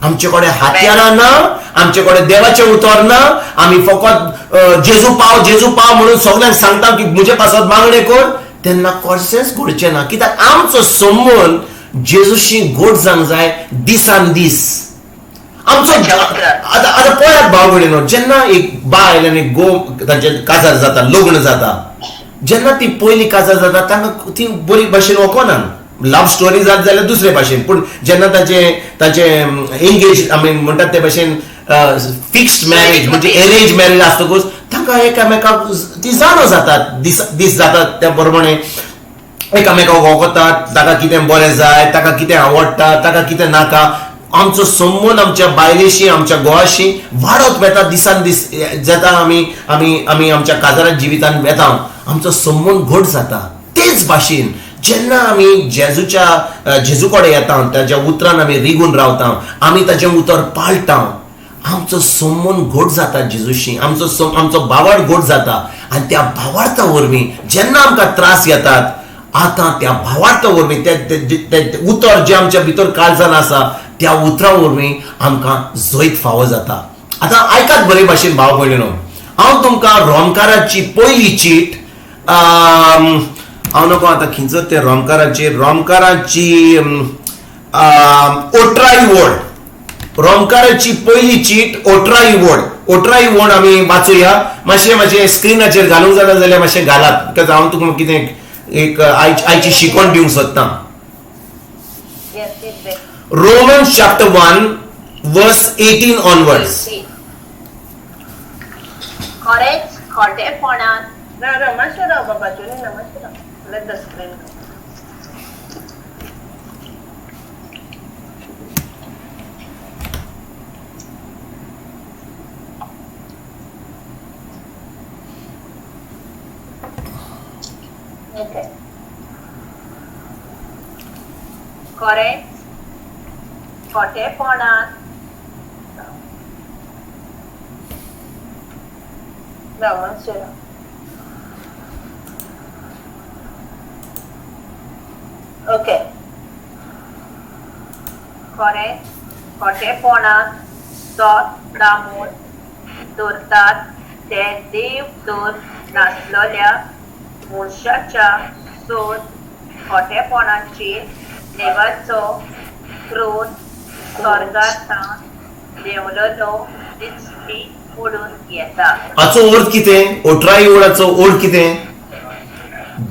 आमचे कडेन हत्यारां ना, आमचे कडेन देवाचें उतर ना, आमी फकत जेजू पाव जेजू पाव म्हणून सगल्यांक सांगता की म्हजे पासत मागणें कर, तेन्ना कसलेंच घडचें ना. कित्याक आमचो संबंद जेजूशी गोड जावंक जाय दिसान दीस. आमचो आतां आतां पळयात भाव भयणीनो, जेन्ना एक बायल आनी घोव तांचें काजार जाता, लग्न जाता, जेन्ना ती पयली काजार जाता तांकां ती बरी भाशेन वळखना. लव्ह स्टोरी जात जाल्यार दुसरे भाशेन, पूण जेन्ना ताचें ताचें एंगेज I mean म्हणटात ते भाशेन फिक्स्ड मॅरेज म्हणजे एरेंज मॅरेज आसतकूच तांकां एकामेकाक ती जाणो जातात, दीस दीस जातात त्या प्रमाणे एकामेकाक वळखतात, ताका कितें बरें जाय, ताका कितें आवडटा, ताका कितें नाका. आमचो संबंद आमच्या बायलेशी आमच्या घोवाशी वाडत वेता दिसान दीस जाता. आमी आमी आमी आमच्या काजारा जिवितान वेता, आमचो संबंद घट जाता. तेच भाशेन जेन्ना आमी जेजूच्या जेजू कडेन येता, ताच्या उतरान आमी रिगून रावता, आमी ताचें उतर पाळटा, आमचो संबंद घट जाता जेजूशी, आमचो आमचो भावार्थ घट जाता. आनी त्या भावार्था वरवीं जेन्ना आमकां त्रास येतात, आतां त्या भावार्था वरवीं ते उतर जें आमच्या भितर काळजान आसा त्या उतरा वरवीं आमकां जैत फावो जाता. आतां आयकात बरे भाशेन भाव भयणीनो, हांव तुमकां रोमकाराची पयली चीट, हांव नको आतां खिंचत ते रोमकाराची, रोमकाराची ओट्राई वोड, रोमकाराची पयली चीट ओट्राई वोड, ओट्राई वोड आमी वाचुया. मातशें मातशें स्क्रिनाचेर घालूंक जाता जाल्यार मातशें घालात, because हांव तुमकां कितें एक आयची शिकवण दिवंक सोदतां. Romans chapter 1 verse 18 onwards. खरेंच खोटेपणान ना ना मातशें राव बाबा, ना मातशें राव. Let the screen go. Okay. खरेंच खोटेपणान राव मातशें राव. ओके. खरेंच खोटेपणान सोत दामून दवरतात ते देव तर नासलेल्या मनशाच्या सोद खोटेपणाचेर देवाचो क्रोध स्वर्गार सावन देंवलेलो दिश्टी पडून येता. हाचो अर्थ कितें? ओट्राई ओडाचो अर्थ कितें?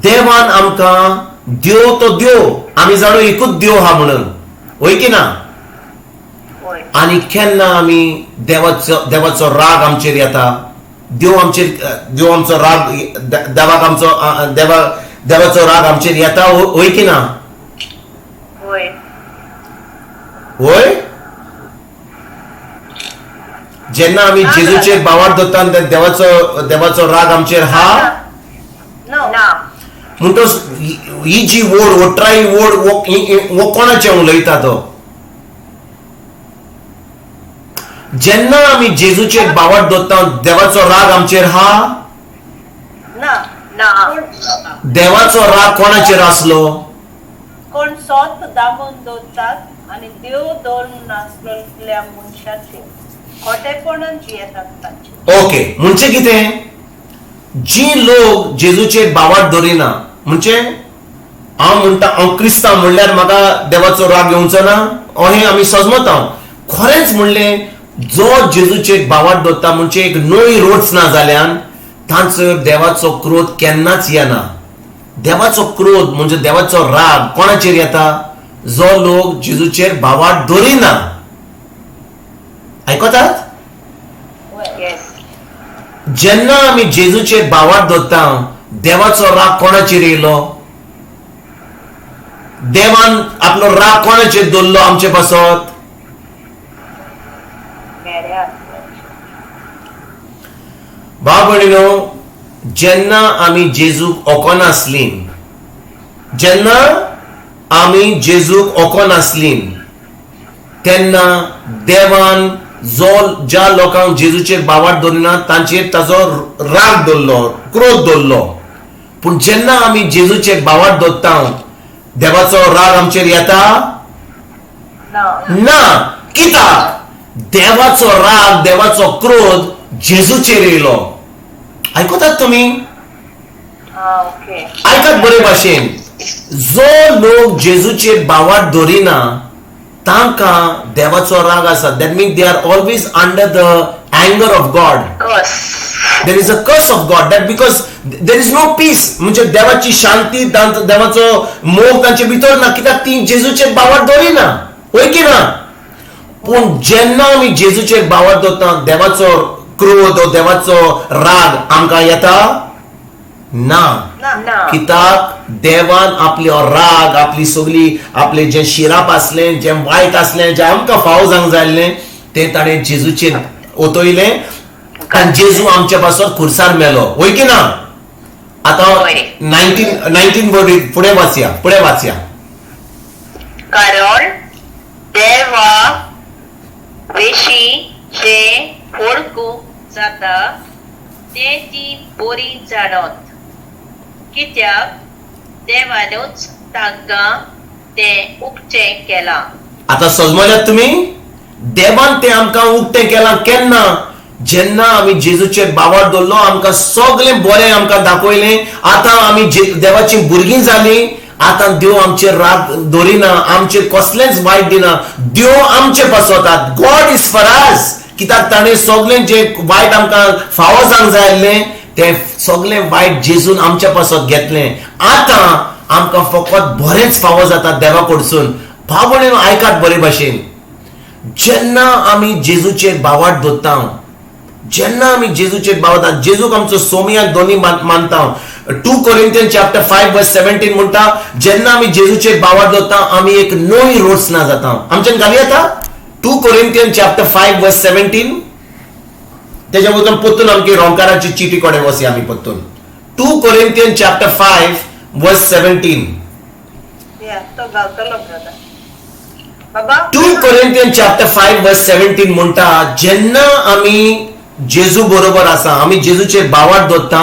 देवान आमकां देव तो देव, आमी जाणो एकूच देव आहा म्हणून, हय की ना? आनी केन्ना आमी देवाचो देवाचो राग आमचेर येता, देव आमचेर देव आमचो राग देवाक आमचो देवा देवाचो राग आमचेर येता, हय की ना? हय. हय. जेन्ना आमी जेजूचेर भावार्थ दवरता देवाचो देवाचो राग आमचेर हा ना. म्हणटच ही जी वोड ओट्राई वोड वो कोणाचें उलयता तो? जेन्ना आमी जेजूचेर भावार्थ दवरता देवाचो राग आमचेर हा ना. देवाचो राग कोणाचेर आसलो? कोण सोत दामून दवरतात आनी देव धर्म नासलेल्या मनशाचेर खोटेपणान जियेतात तांचे. ओके. म्हणजे कितें? जी लोक जेजूचेर भावार्थ दवरिना, म्हणजे हांव म्हणटा हांव क्रिस्तांव म्हणल्यार म्हाका देवाचो राग येवचो ना, अहें आमी सजमता. खरेंच म्हणलें जो जेजूचेर भावार्थ दवरता म्हणजे एक नवी रोच ना जाल्यान तांचो देवाचो क्रोध केन्नाच येना. देवाचो क्रोध म्हणजे देवाचो राग कोणाचेर येता? जो लोक जेजूचेर भावार्थ दवरिना. आयकतात? जेन्ना आमी जेजूचेर भावार्थ दवरता देवाचो राग कोणाचेर येयलो? देवान आपलो राग कोणाचेर दवरलो आमचे पासत? भाव भयणीनो, जेन्ना आमी जेजूक ओकनासलीं, जेन्ना आमी जेजूक ओकनासलीं तेन्ना देवान जो ज्या लोकांक जेजूचेर भावार्थ दवरिना तांचेर ताजो राग दवरलो, क्रोध दवरलो. पूण जेन्ना आमी जेजूचेर भावार्थ दवरता देवाचो राग आमचेर येता ना. कित्याक? देवाचो राग देवाचो क्रोध जेजूचेर येयलो. आयकतात तुमी? आयकात बरे भाशेन, जो लोक जेजूचेर भावार्थ दवरिना तांकां देवाचो राग आसा. That mean they are always under the anger of God. There is a curse of God that because there is no peace. म्हणजे देवाची शांती, देवाचो मोग तांचे भितर ना, कित्याक ती जेजूचेर बावार दवरिना, वय की ना? पूण जेन्ना आमी जेजूचेर बावार दवरता, देवाचो क्रोध, देवाचो राग आमकां येता ना. कित्याक देवान आपलो राग, आपली सगली, आपले जे शिराप आसलें, जें वायट आसलें, जें आमकां फावो जावंक जाय आसलें, तें ताणें जेजूचेर ओतयलें आनी जेजू आमच्या पासत खुर्सार मेलो, वय की ना? आतां 19 फुडें वाचया, फुडें वाचया. कारण देवा विशीं जें वळखूंक जाता तें ती बरी जाणत, कित्याक देवानूच तांकां तें उक्तें केलां. आतां सजमल्यात तुमी? देवान तें आमकां उक्तें केलां केन्ना? जेन्ना आमी जेजूचेर बावार दवरलो, आमकां सगळें बरें आमकां दाखयलें. आतां आमी देवाचीं भुरगीं जालीं. आतां देव आमचेर राग दवरिना, आमचेर कसलेंच वायट दिना. देव आमचे पासत, गॉड is for us. कित्याक ताणें सगळें जें वायट आमकां फावो जावंक जाय आसलें तें सगळें वायट जेजून आमच्या पासत घेतलें. आतां आमकां फकत बरेंच फावो जाता देवा कडसून. भाव भयणीनो, आयकात बरे भाशेन. जेन्ना आमी जेजूचेर बावाट दवरता, जेन्ना आमी जेजूचेर बावता, जेजूक आमचो सोमिया दोनी मानता. 2 Corinthians chapter 5 verse 17 म्हणटा, जेन्ना आमी जेजूचेर बावाट दवरता आमी एक नवी रचना जाता. आमच्यान घाली येता 2 Corinthians chapter 5 verse 17. तेच्या वचून परतून आमची रोमकाराची चिटी कडेन वचया आमी परतून. 2 Corinthians chapter 5 verse 17. तो घालतलो brother. बाबा, 2 Corinthians chapter 5 verse 17 म्हणटा, जेन्ना आमी जेजू बरोबर आसा, आमी जेजूचेर बावाट दवरता,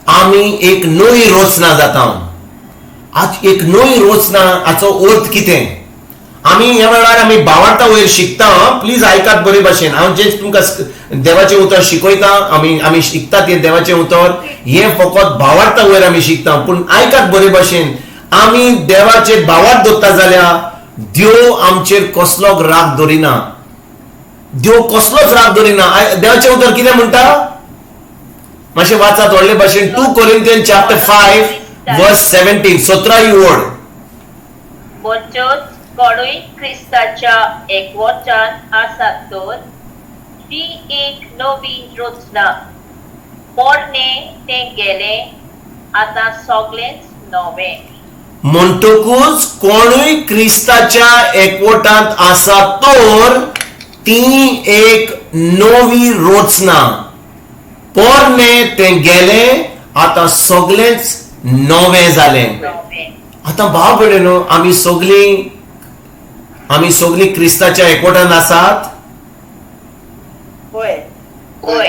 आमी एक नवी रचना जाता. आज एक नवी रचना हाचो अर्थ कितें? आमी ह्या वेळार आमी बावार्ता वयर शिकता. प्लीज आयकात बरे भाशेन. हांव जें तुमकां देवाचें उतर शिकयता, आमी आमी शिकता तें देवाचें उतर, हें फकत भावार्ता वयर आमी शिकता. पूण आयकात बरे भाशेन, आमी देवाचेर भावार्थ दवरता जाल्यार देव आमचेर कसलो राग दवरिना. देव कसलोच राग दवरिना. देवाचें उतर कितें म्हणटा मातशें वाचात व्हडले भाशेन. 2 Corinthians chapter 5 verse 17, 17 ही ओळ. म्हणटच कोणूय क्रिस्ताच्या एकवटान आसात तर ती एक नवी रचना, पोरणें तें गेलें, आतां सगळेंच नवें. म्हणटकूच कोणूय क्रिस्ताच्या एकवटांत आसा तर ती एक नवी रचना, पोरणें तें गेलें, आतां सगळेंच नवें जालें. आतां भाव भयणीनो, आमी सगळीं आमी सगळीं क्रिस्ताच्या एकवटान आसात. होय. होय.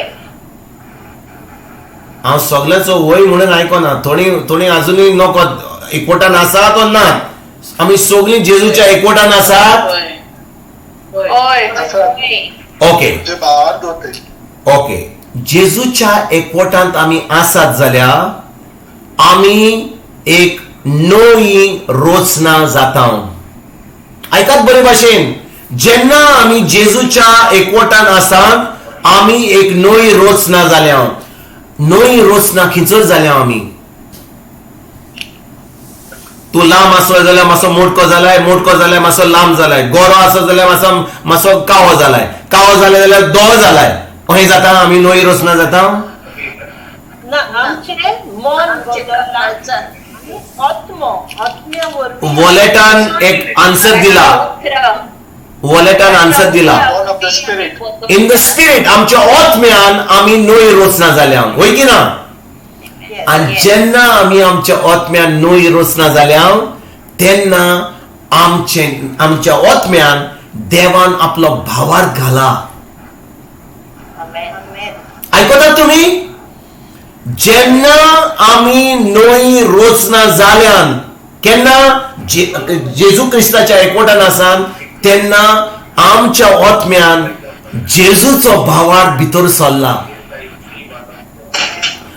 हांव सगळ्यांचो वय म्हणून आयकना, थोडी थोडी अजुनूय नको एकवटान आसात ओ ना. आमी सगळीं जेजूच्या एकवटान आसात. होय. Okay, okay. जेजूच्या एकवटांत आमी आसात जाल्यार आमी एक नवी रचना जाता. आयकात बरे भाशेन, जेन्ना आमी जेजूच्या एकवटान आसात आमी एक नवी रचना जाल्या. नवी रचना खंयसर जाल्या आमी? तूं लांब आसलो जाल्यार मातसो मोटको जालाय, मोटको जाल्यार मातसो लांब जालाय, गोरो आसत जाल्यार मातसो मातसो कावो जालाय, कावो जाले जाल्यार दोळो जालाय. अशें जाता आमी नवी रचना जाता? ना, आमचें मन बदललां. आत्मो, आत्म्या वरवीं. वॉलेटान एक आन्सर दिला, वॉलेटान आन्सर दिला, इन the spirit. आमच्या आत्म्यान आमी नवी रचना जाल्या, वय की ना? आनी जेन्ना आमी आमच्या आत्म्यान नवी रचना जाल्या तेन्ना आमचे आमच्या आत्म्यान देवान आपलो भावार्थ घाला. आयकतात तुमी? जेन्ना आमी नवी रचना जाल्यान, केन्ना जेजू क्रिस्ताच्या एकवटान आसान, तेन्ना आमच्या आत्म्यान जेजूचो भावार्थ भितर सरला.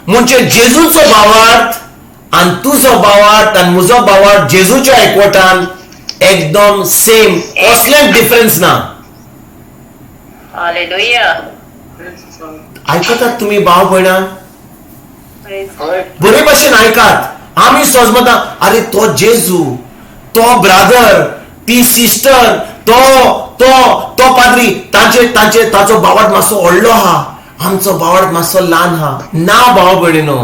म्हणजे जेजूचो भावार्थ आनी तुजो भावार्थ आनी म्हजो भावार्थ जेजूच्या एकवटान एकदम सेम, कसलेंच डिफरन्स ना. हालेलुया. आयकतात तुमी भाव भयणां? बरे भाशेन आयकात. आमी सजमता अरे तो जेजू, तो ब्रादर, ती सिस्टर, तो तो तो पाद्री, तांचे तांचे ताचो बावट मातसो व्हडलो आहा, आमचो बावट मातसो ल्हान आहा. ना भाव भयणीनो,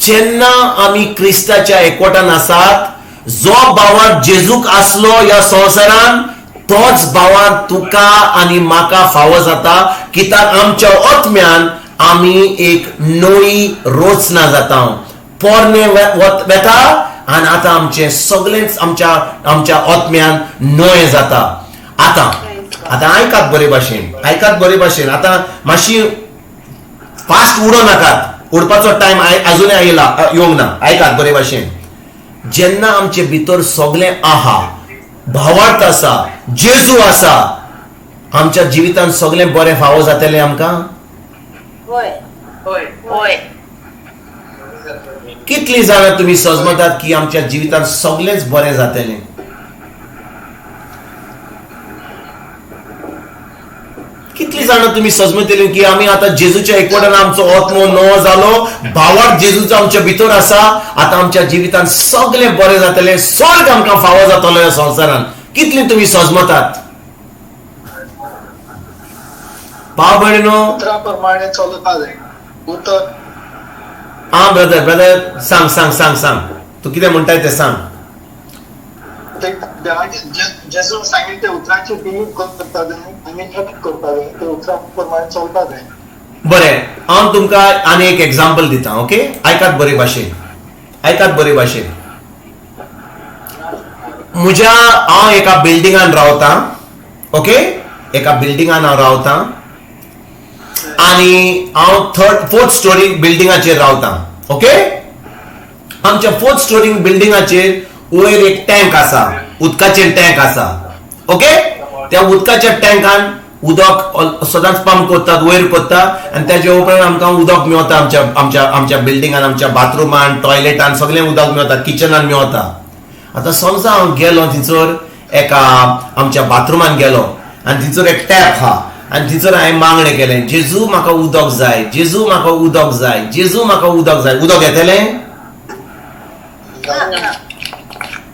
जेन्ना आमी क्रिस्ताच्या एकवटान आसात, जो बावट जेजूक आसलो ह्या संवसारान तोच बावार तुका आनी म्हाका फावो जाता. कित्याक आमच्या आत्म्यान आमी एक नवी रचना जाता. पोरणे वेता आनी आतां आमचें सगळेंच आमच्या आमच्या आत्म्यान नवें जाता. आतां आतां आयकात बरे भाशेन, आयकात बरे भाशेन. आतां मातशी फास्ट उडो नाकात, उडपाचो टायम आजुनय आयला येवंक ना. आयकात बरे भाशेन. जेन्ना आमचे भितर सगळें आहा, भावार्थ आसा, जेजू आसा, आमच्या जिवितान सगळें बरें फावो जातलें आमकां. कितली जाणां तुमी सजमतात की आमच्या जिवितान सगळेंच बरें जातलें? कितली जाणां तुमी सजमतली की आमी आतां जेजूच्या एकवटान आमचो आत्मो नवो जालो, भावार्थ जेजूचो आमच्या भितर आसा, आतां आमच्या जिवितान सगळें बरें जातलें, स्वर्ग आमकां फावो जातलो ह्या संवसारान. कितली तुमी सजमतात भाव भयणीनो? आं ब्रदर, ब्रदर सांग सांग सांग सांग, तूं कितें म्हणटाय तें सांग. जेजून सांगितले ते उतरांचे बिलीव करता जाय आनी एक्ट करता जाय, ते उतरा प्रमाणे चलपा जाय. बरें, हांव तुमकां आनी एक एग्जाम्पल दिता. ओके, आयकात बरे भाशेन, आयकात बरे भाशेन. म्हज्या हांव एका बिल्डिंगान रावतां. ओके, एका बिल्डिंगान हांव रावतां आनी हांव थर्ड फोर्थ स्टोरी बिल्डिंगाचेर रावतां. ओके, आमच्या फोर्थ स्टोरी बिल्डिंगाचेर वयर एक टँक आसा, उदकाचेर टँक आसा. ओके, त्या उदकाच्या टँकान उदक सदांच पंप करतात, वयर करता आनी त्याच्या उपरांत आमकां उदक मेवता. आमच्या आमच्या आमच्या बिल्डिंगान, आमच्या बाथरुमान, टॉयलेटान सगळें उदक मेवता, किचनान मेवता. आतां समजा हांव गेलो थंयसर एका आमच्या बाथरुमान गेलो आनी थंयसर एक टॅप आहा आनी थंयसर हांवें मागणें केलें, जेजू म्हाका उदक जाय, जेजू म्हाका उदक जाय, जेजू म्हाका उदक जाय. उदक येतलें?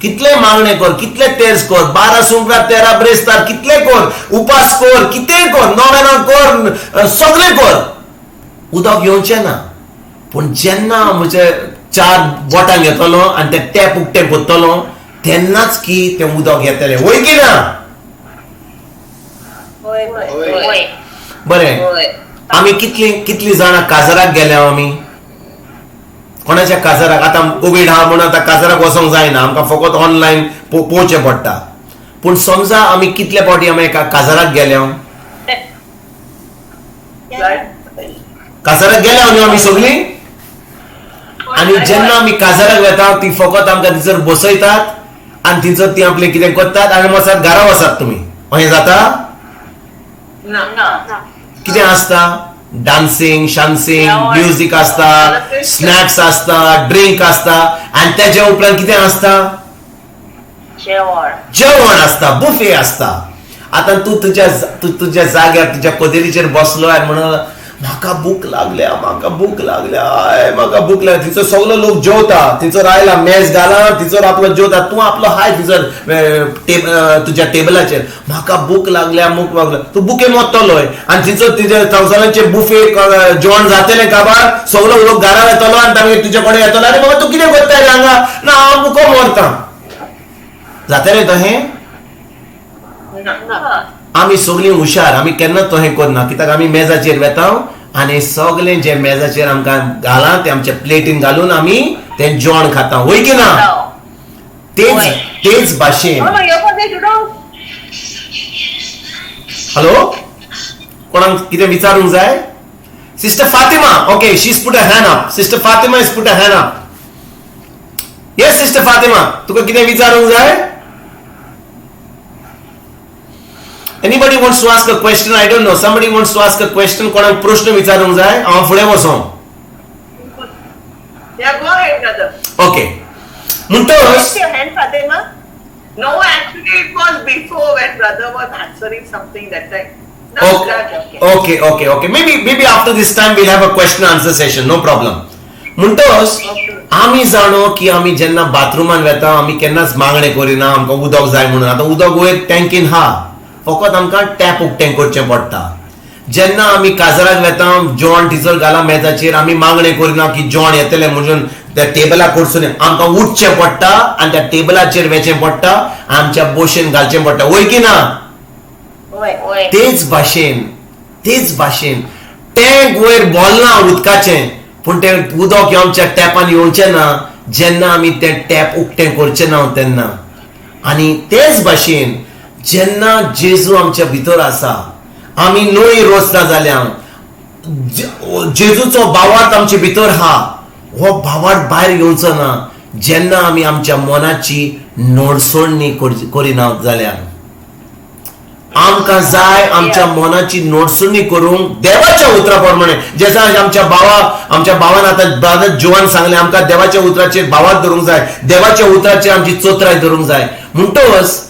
कितले मागणे कर, कितले तेज कर, 12 सुंगरा 13 ब्रेस्तार कितले कर, उपास कर, कितें कर, नोवेना कर, सगळें कर, उदक येवचें ना. पूण जेन्ना म्हजे 4 बोटां घेतलो आनी ते टॅप उकतें करतलो तेन्नाच की तें उदक येतलें. वय की ना? बरें, आमी कितली कितली जाणां काजाराक गेल्या? आमी कोणाच्या काजाराक? आतां कोवीड आहा म्हणून आतां काजाराक वचोंक जायना, आमकां फकत ऑनलायन पळोवचें पडटा. पूण समजा आमी कितले फावटी आमी एका काजाराक गेल्या? काजाराक गेल्या न्हू आमी सगळीं? आनी जेन्ना आमी काजाराक वेता ती फकत आमकां थंयसर बसयतात आनी थंयसर ती आपलें कितें करतात आनी वचात घरा वचात तुमी. अशें जाता? कितें आसता? डान्सिंग, शान्सिंग, म्युजीक आसता, स्नॅक्स आसता, ड्रिंक आसता आनी तेज्या उपरांत कितें आसता? जेवण आसता, बुफे आसता. आतां तूं तुज्या तुज्या जाग्यार तुज्या कदेलीचेर बसलो आनी म्हणून म्हाका भूक लागल्या, म्हाका भूक लागल्या, म्हाका भूक लागल्या. थंयसर सगलो लोक जेवता, थंयसर आयला मेज घाला, थंयसर आपलो जेवता, तूं आपलो हाय थंयसर तुज्या टेबलाचेर, म्हाका भूक लागल्या, भूक लागल्या, तूं बुके मोडटलोय आनी थंयसर तुज्या संवसाराचे बुफे जेवण जातलें काबार, सगलो लोक घरा येतलो आनी तांगे तुजे कडेन येतलो, आनी बाबा तूं कितें करता रे हांगा? ना हांव बुको मोरता. जातलें तशें? आमी सगळीं हुशार, आमी केन्ना तशें करना, कित्याक आमी मेजाचेर वेता आनी सगळें जें मेजाचेर आमकां घालां तें आमच्या प्लेटीन घालून आमी तें जेवण खाता. वय की ना? तेच तेच भाशेन. हॅलो, कोणाक कितें विचारूंक जाय? Sister Fatima, okay, she is put a hand up. Sister Fatima is put a hand up. Yes sister Fatima, तुका कितें विचारूंक जाय? Anybody wants to ask a question? I don't know. Somebody wants to ask a question. कोणाक प्रश्न विचारूंक जाय? हांव फुडें वचों. Yeah, go ahead, brother. Okay. म्हणटच No, actually. It was before when brother was answering something that time. Now Okay, okay, okay, okay. Maybe after this time we'll have a question answer session. No problem. म्हणटच आमी जाणो की आमी जेन्ना बाथरुमान वेता आमी केन्नाच मागणें करिना आमकां उदक जाय म्हणून. आतां उदक वयर टँकीन हा, फकत आमकां टॅप उक्तें करचें पडटा. जेन्ना आमी काजराक वेता जेवण टिचर घाला मेजाचेर, आमी मागणें करिना की जेवण येतलें म्हणून त्या टेबला कडसून आमकां उठचें पडटा आनी त्या टेबलाचेर वेचें पडटा, आमच्या बोशेन घालचें पडटा, वय की ना? तेच भाशेन टँक वयर बोलना उदकाचें, पूण तें उदक आमच्या टॅपान येवचें ना जेन्ना आमी तें टॅप उक्तें करचें ना तेन्ना. आनी तेच भाशेन जेन्ना जेजू आमच्या भितर आसा, आमी न्हय रोसना जाल्यार जेजूचो भावार्थ आमचे भितर हा, हो भावार्थ भायर येवचो ना जेन्ना आमी आमच्या मनाची नोडसोडणी करिना जाल्यार. आमकां जाय आमच्या मनाची नोडसणी करूंक देवाच्या उतरा प्रमाणे. जेसा आमच्या भावान आतां ब्रदर जोवान सांगलें आमकां देवाच्या उतराचेर भावात धरूंक जाय, देवाच्या उतराचेर आमची चोत्राय धरूंक जाय. म्हणटच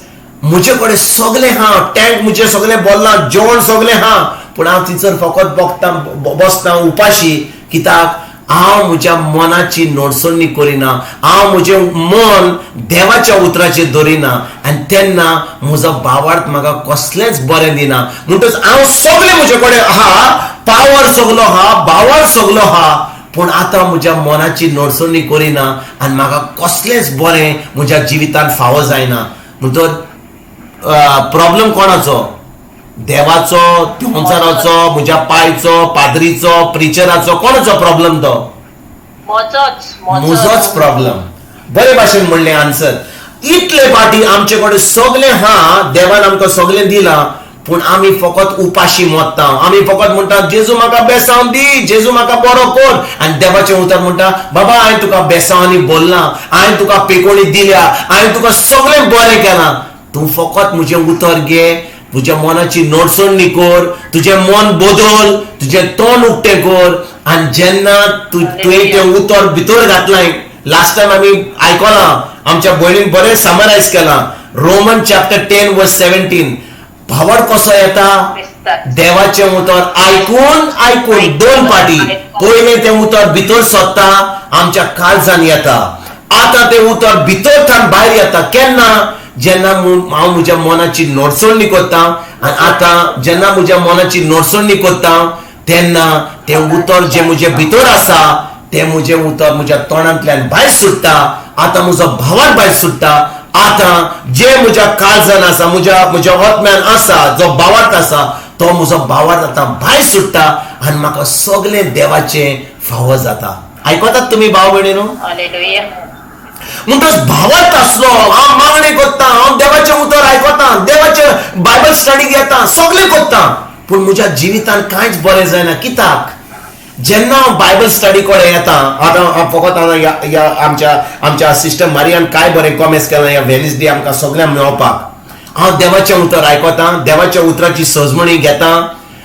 म्हजे कडेन सगळें हा, टँक म्हजें सगळें बोल्लां, जेवण सगळें हा, पूण हांव थंयसर फकत बघता बसता उपाशी. कित्याक? हांव म्हज्या मनाची नोडसणी करिना, हांव म्हजें मन देवाच्या उतराचेर दवरिना आनी तेन्ना म्हजो भावार्थ म्हाका कसलेंच बरें दिना. म्हणटच हांव सगळें म्हजे कडेन आहा, पावर सगलो आहा, भावार्थ सगलो आहा, पूण आतां म्हज्या मनाची नोडसणी करिना आनी म्हाका कसलेंच बरें म्हज्या जिवितांत फावो जायना. म्हणटच प्रॉब्लम कोणाचो? देवाचो, संवसाराचो, म्हज्या पायचो, पाद्रीचो, प्रिचराचो, कोणाचो प्रॉब्लम तो? म्हजोच प्रॉब्लम. बरे भाशेन म्हणलें आन्सर. इतले फाटी आमचे कडेन सगळें हा, देवान आमकां सगळें दिलां, पूण आमी फकत उपाशी मोत्ता. आमी फकत म्हणटा जेजू म्हाका बेसांव दी, जेजू म्हाका बरो कर, आनी देवाचें उतर म्हणटा बाबा हांवें तुका बेसांवांनी बोल्लां, हांवें तुका पेकोणी दिल्या, हांवें तुका सगळें बरें केलां, तूं फकत म्हजें उतर घे, तुज्या मनाची नोडसणी कर, तुजें मन बदल, तुजें तोंड उक्तें कर. आनी जेन्ना तुवें तें उतर भितर घातलां, लास्ट टायम आमी आयकलां आमच्या भयणीन बरें समरायज केलां, रोमन चॅप्टर 10 वर्स 17. भावार्थ कसो येता? देवाचें उतर आयकून आयकून दोन पाटी, पयलें तें उतर भितर सोदता, आमच्या काळजान येता, आतां तें उतर भितर थावन भायर येता. केन्ना? जेन्ना हांव म्हज्या मनाची नोडसणी करता. आनी आतां जेन्ना म्हज्या मनाची नोडसणी करता तेन्ना तें उतर जें म्हजे भितर आसा तें म्हजें उतर म्हज्या तोंडांतल्यान भायर सुट्टा. आतां म्हजो भावान भायर सुट्टा. आतां जें म्हज्या काळजान आसा, म्हज्या आत्म्यान आसा, जो भावार्थ आसा तो म्हजो भावार्थ आतां भायर सुट्टा आनी म्हाका सगळें देवाचें फावो जाता. आयकतात तुमी भाव भयणीनो? म्हणटच भावार्थ आसलो, हांव मागणें करता, हांव देवाचें उतर आयकता, देवाचें बायबल स्टडी घेता, सगळें करता, पूण म्हज्या जिवितांत कांयच बरें जायना. कित्याक? जेन्ना हांव बायबल स्टडी कडेन येता, आतां हांव फकत आतां ह्या आमच्या सिस्टर मारियान काय बरें कॉमेंट्स केलां ह्या वेनसडे आमकां सगळ्यांक मेळपाक. हांव देवाचें उतर आयकता, देवाच्या उतराची सजमणी घेता,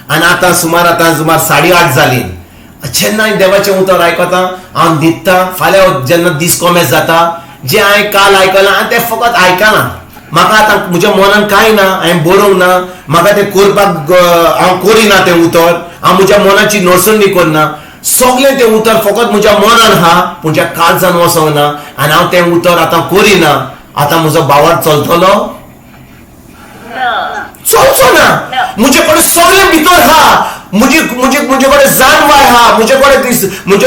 आनी आतां सुमार 8:30 जालीं. जेन्ना हांवें देवाचें उतर आयकता, हांव न्हिदता. फाल्यां जेन्ना दीस कॉमेस जाता, जें हांवें काल आयकलां आनी तें फकत आयकलां, म्हाका आतां म्हज्या मनान कांय ना, हांवें बरोवंक ना, म्हाका तें करपाक हांव करिना तें उतर, हांव म्हज्या मनाची नोडसणी करना, सगळें तें उतर फकत म्हज्या मनान आहा, म्हज्या काळजान वचोंक ना, आनी हांव तें उतर आतां करिना. आतां म्हजो भावार्थ चलतलो? चलचो ना. म्हजे कडेन सगळें भितर आहा, म्हजे कडेन जानवाय आहा, म्हजे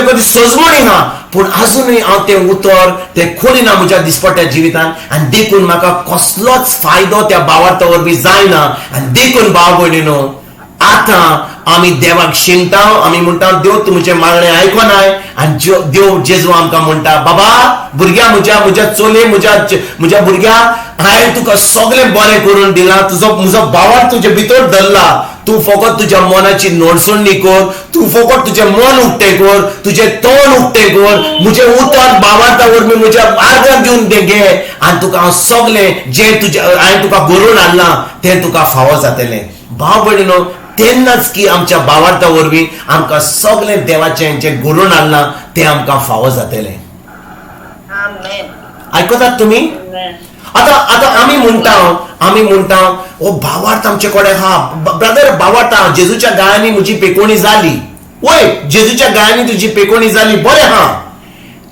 कडेन सजमणी आहा, पूण आजुनूय हांव तें उतर तें करिना म्हज्या दिसपट्ट्या जिवितान, आनी देखून म्हाका कसलोच फायदो त्या भावार्था वरवीं जायना. आनी देखून भाव भयणीनो, आतां आमी देवाक शिणटा, आमी म्हणटा देव तूं म्हजें मागणें आयकनाय, आनी देव जेजू आमकां म्हणटा बाबा भुरग्या म्हज्या, म्हज्या चले, म्हज्या भुरग्या, हांवें तुका सगळें बरें करून दिलां, तुजो म्हजो भावार्थ तुजे भितर धरला, तूं फकत तुज्या मनाची नोडसणी कर, तूं फकत तुजें मन उक्तें कर, तुजें तोंड उक्तें कर, म्हजें उतर भावार्था वरवीं म्हज्या आर्गां दिवन तें घे, आनी तुका हांव सगळें जें तुजें हांवें तुका बरोवन हाडलां तें तुका फावो जातलें. भाव भयणीनो, तेन्नाच की आमच्या भावार्था वरवीं आमकां सगळें देवाचें जें घडोवन हाडलां तें आमकां फावो जातलें. आयकतात तुमी? आतां आतां आमी म्हणटा, आमी म्हणटा, ओ भावार्थ आमचे कडेन आहा ब्रदर, भावार्थ आहा, जेजूच्या गायांनी म्हजी पेकोणी जाली. वय, जेजूच्या गायांनी तुजी पेकोणी जाली, बरें आहा.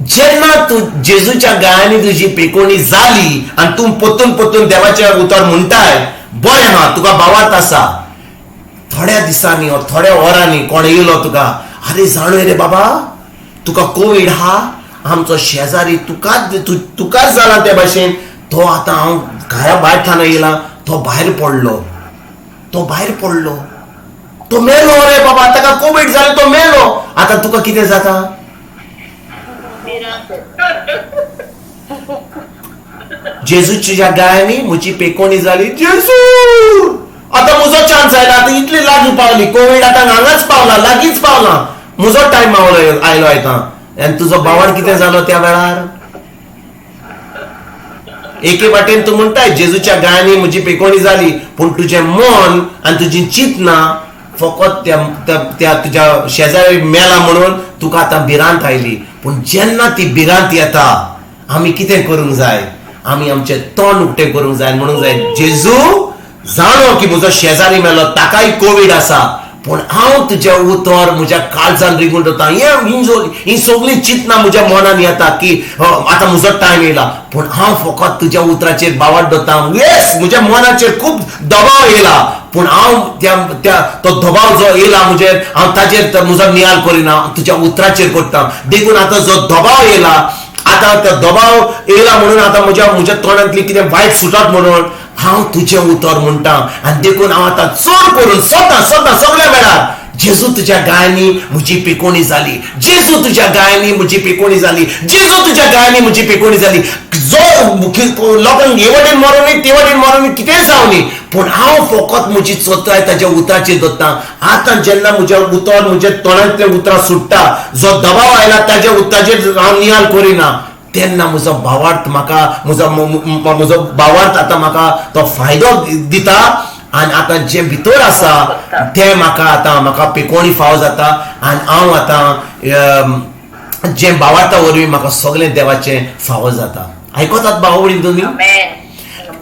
जेन्ना तूं जेजूच्या गायांनी तुजी पेकोणी जाली आनी तूं परतून परतून देवाचें उतर म्हणटाय, बरें आहा, तुका भावार्थ आसा. थोड्या दिसांनी ओ थोड्या वरांनी कोण येयलो तुका, "अरे जाणूय रे बाबा, तुका कोवीड हा, आमचो शेजारी तुकाच तुकाच जाला ते भाशेन, तो आतां हांव घरा भायर थाना येयला, तो भायर पडलो, तो भायर पडलो, तो मेलो रे बाबा, ताका कोवीड जालो, तो मेलो." आतां तुका कितें जाता? भिरांत. जेजूच्या गायांनी म्हजी पेकोणी जाली, जेजू, आतां म्हजो चान्स आयला, आतां इतली लागीं पावली कोवीड, आतां हांगाच पावला, लागींच पावला, म्हजो टायम आयलो आतां. आनी तुजो बावड कितें जालो त्या वेळार? एके वाटेन तूं म्हणटाय जेजूच्या गायांनी म्हजी पेकोणी जाली, पूण तुजें मन आनी तुजी चिंतना फकत त्या त्या- त्या तुज्या शेजारी मेला म्हणून तुका आतां भिरांत आयली. पूण जेन्ना ती भिरांत येता, आमी कितें करूंक जाय? आमी आमचें तोंड उक्तें करूंक जाय, म्हणूंक जाय, "जेजू, जाणो की म्हजो शेजारी मेलो, ताकाय कोवीड आसा, पूण हांव तुजें उतर म्हज्या काळजान रिगून दवरता. हें ही सगळीं चिंतना म्हज्या मनान येता की आतां म्हजो टायम येयला, पूण हांव फकत तुज्या उतराचेर बावाट दवरता. येस, म्हज्या मनाचेर खूब दबाव येयला, पूण हांव त्या त्या तो दबाव जो येयला म्हजेर, हांव ताजेर म्हजो नियाळ करिना, तुज्या उतराचेर करता. देखून आतां जो दबाव येयला, आतां तो दबाव येयला म्हणून आतां म्हज्या म्हज्या तोंडांतली कितें वायट सुटत म्हणून हांव तुजें उतर म्हणटा. आनी देखून हांव आतां चड करून सदां सदां सगळ्या वेळार, जेजू तुज्या गायांनी म्हजी पिकोणी जाली, जेजू तुज्या गायांनी म्हजी पिकोणी जाली, जेजू तुज्या गायांनी म्हजी पिकोणी जाली." जो लोकांक हे वाटेन मरोनी, ते वाटेन मरोनी, कितेंय जावनी, पूण हांव फकत म्हजी चत्राय ताज्या उतराचेर दवरता. आतां जेन्ना म्हज्या उतर, म्हज्या तोंडांतलें उतरां सुट्टा, जो दबाव आयला ताज्या उतराचेर हांव नियाळ करिना, तेन्ना म्हजो भावार्थ म्हाका म्हजो म्हजो भावार्थ आतां म्हाका तो फायदो दिता आनी आतां जें भितर आसा तें म्हाका आतां म्हाका पिकोणी फाव जाता आनी हांव आतां जें भावार्था वरवीं म्हाका सगळें देवाचें फावो जाता. आयकतात भाव भयणी तुमी?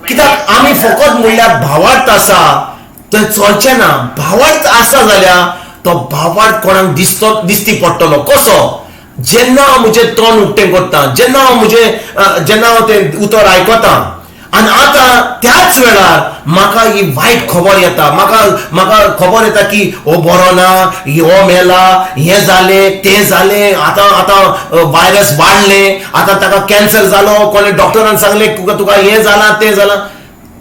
कित्याक आमी फकत म्हणल्यार भावार्थ आसा तें चलचें ना. भावार्थ आसा जाल्यार तो भावार्थ कोणाक दिसतो दिसती पडटलो कसो? जेन्ना हांव म्हजें तोंड उक्तें करता, जेन्ना हांव म्हजें जेन्ना हांव तें उतर आयकता आनी आतां त्याच वेळार म्हाका ही वायट खबर येता, म्हाका म्हाका खबर येता की हो बरो ना, हो मेला, हें जालें, तें जालें, आतां आतां वायरस वाडलें, आतां ताका कॅन्सर जालो, कोणे डॉक्टरान सांगलें तुका तुका हें जालां, तें जालां,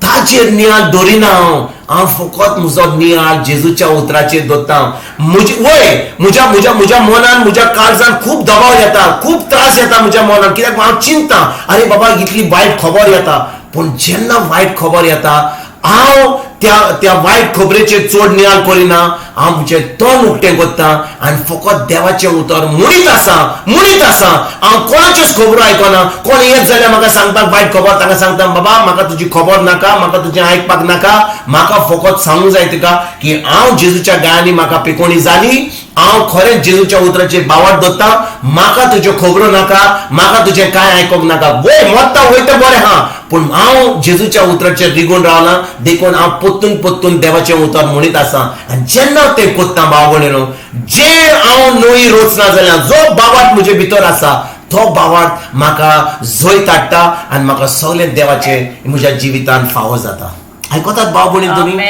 ताचेर नियाळ दवरिना हांव. हांव फकत म्हजो नियाळ जेजूच्या उतराचेर दवरता. म्हजी वय म्हज्या म्हज्या म्हज्या मनान, म्हज्या काळजान खूब दबाव येता, खूब त्रास येता म्हज्या मनान, कित्याक हांव चिंतता, अरे बाबा, इतली वायट खबर येता. पूण जेन्ना वायट खबर येता, हांव त्या त्या वायट खबरेचेर चड नियाळ करिना. हांव म्हजें तोंड उक्तें करता आनी फकत देवाचें उतर म्हणीत आसा, म्हणीत आसा. हांव कोणाच्योच खबरो आयकना. कोण येत जाल्यार म्हाका सांगपाक वायट खबर, तांकां सांगता, "बाबा, म्हाका तुजी खबर नाका, म्हाका तुजें आयकपाक नाका. म्हाका फकत सांगूंक जाय तुका की हांव जेजूच्या गायांनी म्हाका पिकोणी जाली. हांव खरेंच जेजूच्या उतराचेर बावट दवरता. म्हाका तुज्यो खबरो नाका, म्हाका तुजें कांय आयकूंक नाका. वय मरता वयता, बरें आहा, पूण हांव जेजूच्या उतराचेर रिगून रावला. देखून हांव परतून परतून देवाचें उतर म्हणीत आसा." आनी जेन्ना तें कोत्ता भाव भयणीनो, जे हांव नवी रचना जाल्यार जो बावाट म्हजे भितर आसा, तो बावाट म्हाका जैत हाडटा आनी म्हाका सगळें देवाचें म्हज्या जिवितान फावो जाता. आयकतात भाव भयणी तुमी?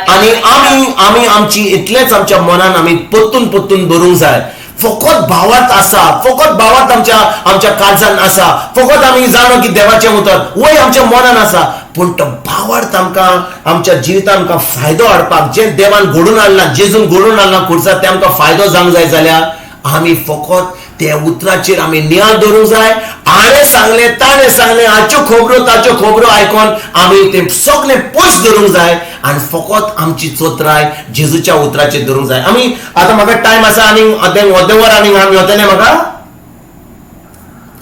आनी आमी आमी आमची इतलेंच आमच्या मनान आमी परतून परतून दवरूंक जाय. फकत भावार्थ आसा, फकत भावार्थ आमच्या आमच्या काळजान आसा, फकत आमी जाणो की देवाचें उतर वय आमच्या मनान आसा, पूण तो भावार्थ आमकां आमच्या जिवितान आमकां फायदो हाडपाक, जें देवान घडून हाडलां, जेजून घडून हाडलां खुर्सार, तें आमकां फायदो जावंक जाय जाल्यार आमी फकत त्या उतराचेर आमी नियाळ दवरूंक जाय. हाणें सांगलें, ताणें सांगलें, हाच्यो खबरो, ताच्यो खबरो आयकोन आमी तें सगळें पयस दवरूंक जाय आनी फकत आमची चोत्राय जेजूच्या उतराचेर दवरूंक जाय आमी. आतां म्हाका टायम आसा आनी अर्दें अर्दें वर आनी आमी वतले. म्हाका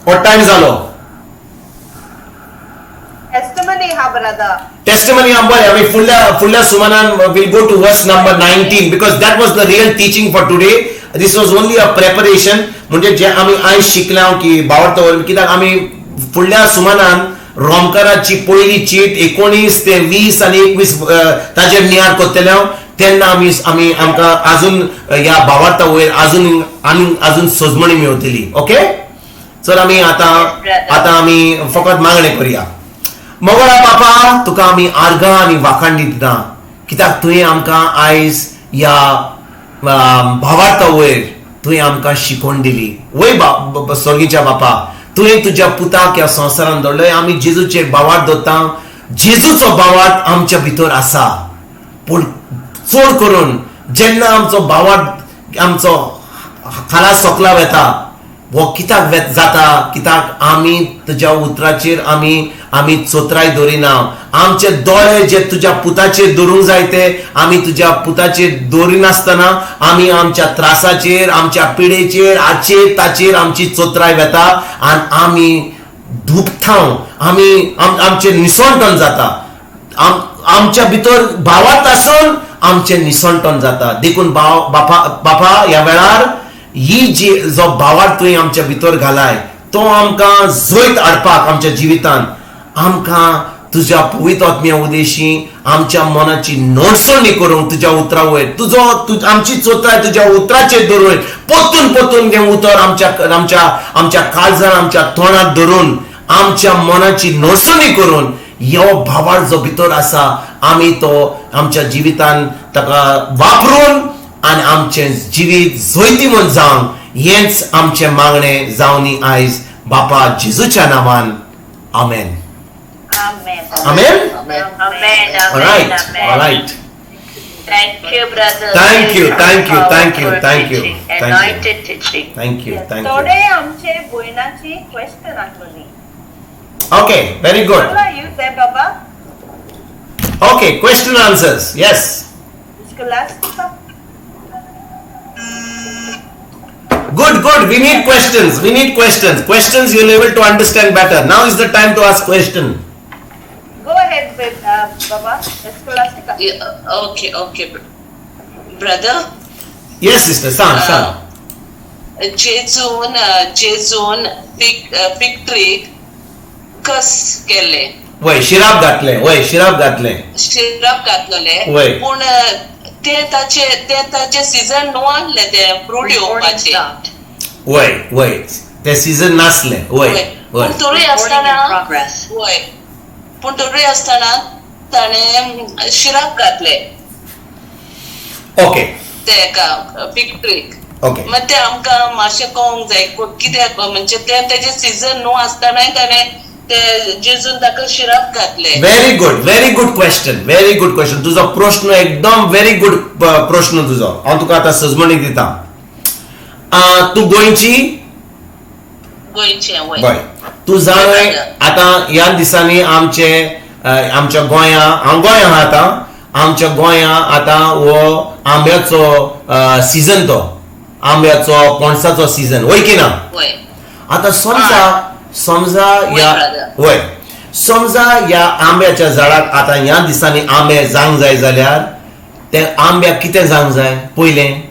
हो टायम जालो. टेस्टिमनी हा ब्रदर. टेस्टिमनी आम बरें, आमी फुडल्या फुडल्या सुमानान we'll go to verse number 19, because that was the real teaching for today. This was only a preparation. म्हणजे जे आमी आयज शिकल्या की भावार्थ वरवीं, कित्याक आमी फुडल्या सुमानान रोमकाराची पयली चीट 19 ते 20 आनी 21 ताजेर नियार करतले हांव. तेन्ना आमी आमी आमकां आजून ह्या भावार्था वयर आजून आनी आजून सजमणी मेवतली. ओके, चल आमी आतां आतां आमी फकत मागणें करया. मोगळा बापा, तुका आमी आर्गां आनी वाखाण दिता, कित्याक तुवें आमकां आयज ह्या भावार्था वयर तुवें आमकां शिकवण दिली. वय स्वर्गीच्या बापा, तुवें तुज्या पुताक ह्या संवसारान दवरले. आमी जेजूचेर भावार्थ दवरता. जेजूचो भावार्थ आमच्या भितर आसा, पूण चड करून जेन्ना आमचो भावार्थ आमचो खाला सोकला वेता, हो कित्याक जाता? कित्याक आमी तुज्या उतराचेर आमी आमी चोत्राय दवरिना. आमचे दोळे जे तुज्या पुताचेर दवरूंक जाय ते आमी तुज्या पुताचेर दवरिनासतना आमी आमच्या त्रासाचेर, आमच्या पिडेचेर, हाचेर ताचेर आमची चोत्राय वेता आनी आमी दुखता, आमी आमचें निसणटण जाता. आमच्या भितर भावार्थ आसून आमचें निसणटण जाता. देखून बापा बापा ह्या वेळार ही जी जो भावार्थ तुवें आमच्या भितर घालाय तो आमकां जैत हाडपाक आमच्या जिवितान आमकां तुज्या पवित्र आत्म्या उदेशी आमच्या मनाची नडसणी करूंक तुज्या उतरा वयर तुजो आमची चोत्राय तुज्या उतराचेर धरून परतून परतून हें उतर आमच्या आमच्या आमच्या काळजान आमच्या तोंडात धरून आमच्या मनाची नडसणी करून ह्यो भावार्थ जो भितर आसा आमी तो आमच्या जिवितान ताका वापरून आनी आमचें जिवीत जैतिवंत जावन हेंच आमचें मागणें जावनी आयज बापा जेजूच्या नांवान. आमेन. Amen. Amen. Amen. All right. Amen. All right. Thank you, brother. Thank you, thank you, thank you, thank you, Teaching, thank you. Anointed teaching. Thank you, thank you. थोडे आमचे भयणाची question आसलोली. Okay, very good. Are you there, Baba? Okay, question answers. Yes. Scholastica. Good, good. We need questions. We need questions. Questions you'll able to understand better. Now is the time to ask question. Go ahead, Baba. Scholastica. Yeah, okay, okay. Brother? Yes, sister. San, san. जेजून fig tree कस केले. वय शिराप घातले. वय शिराप घातले. शिराप घातलेले. वय. पूण ते ताचे सीजन न्हू आहले ते फ्रूट येवपाचे. वय वय ते सीजन नासले. वय वय पूण तरूय आसतना वय पूण तरूय आसतना ताणें शिराप घातले. ओके. ते एका फिग ट्रीक. ओके. मागीर ते आमकां मातशें कळोंक जाय कित्याक म्हणजे ते तेजे सीजन न्हू आसतनाय ताणें ते जेजून ताका शिराप घातले. Very good, very good question, very good question. तुजो प्रश्न एकदम व्हेरी गुड प्रश्न तुजो. हांव तुका आतां सजमणी दिता. तूं गोंयची? गोंयची. बरें, तूं जाणय आतां ह्या दिसांनी आमचे आमच्या गोंया, हांव गोंया आहा आतां, आमच्या गोंया आतां हो आंब्याचो सिजन, तो आंब्याचो पणसाचो सिजन, वय की ना? आतां समजा समजा ह्या वय समजा ह्या आंब्याच्या झाडाक आतां ह्या दिसांनी आंबे जावंक जाय जाल्यार ते आंब्याक कितें जावंक जाय पयलें?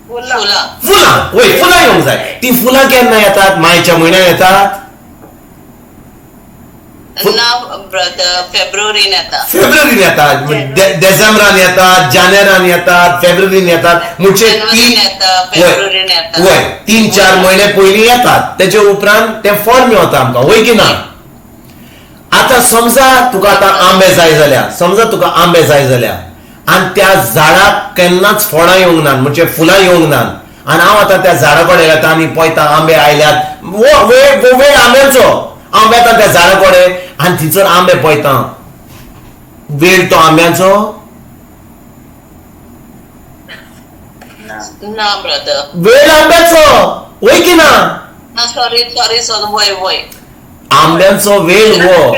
फुलां. फुलां. वय, फुलां येवंक जाय. ती फुलां केन्ना येतात? मायच्या म्हयन्यान येतात? ना ब्रदर, फेब्रुवारीन येता. फेब्रुवारीन येतात, डिसेंबरान येतात, जानेरान येतात, फेब्रुवारीन येतात. म्हणजे वय 3-4 म्हयने पयलीं येतात. तेजे उपरांत ते फळ मेवता आमकां, वय की ना? आतां समजा तुका आतां आंबे जाय जाल्यार, समजा तुका आंबे जाय जाल्यार आनी त्या झाडाक केन्नाच फळां येवंक नात, म्हणजे फुलां येवंक नात, आनी हांव आतां त्या झाडा कडेन येता आनी पळयता आंबे आयल्यात, वेळ वेळ आंब्यांचो, हांव वेता त्या झाडा कडेन आनी थंयसर आंबे पळयता, वेळ तो आंब्यांचो ना ब्रदर, वेळ आंब्याचो, वय की ना? सॉरी सॉरी सॉरी, वय वय आंब्यांचो वेळ हो.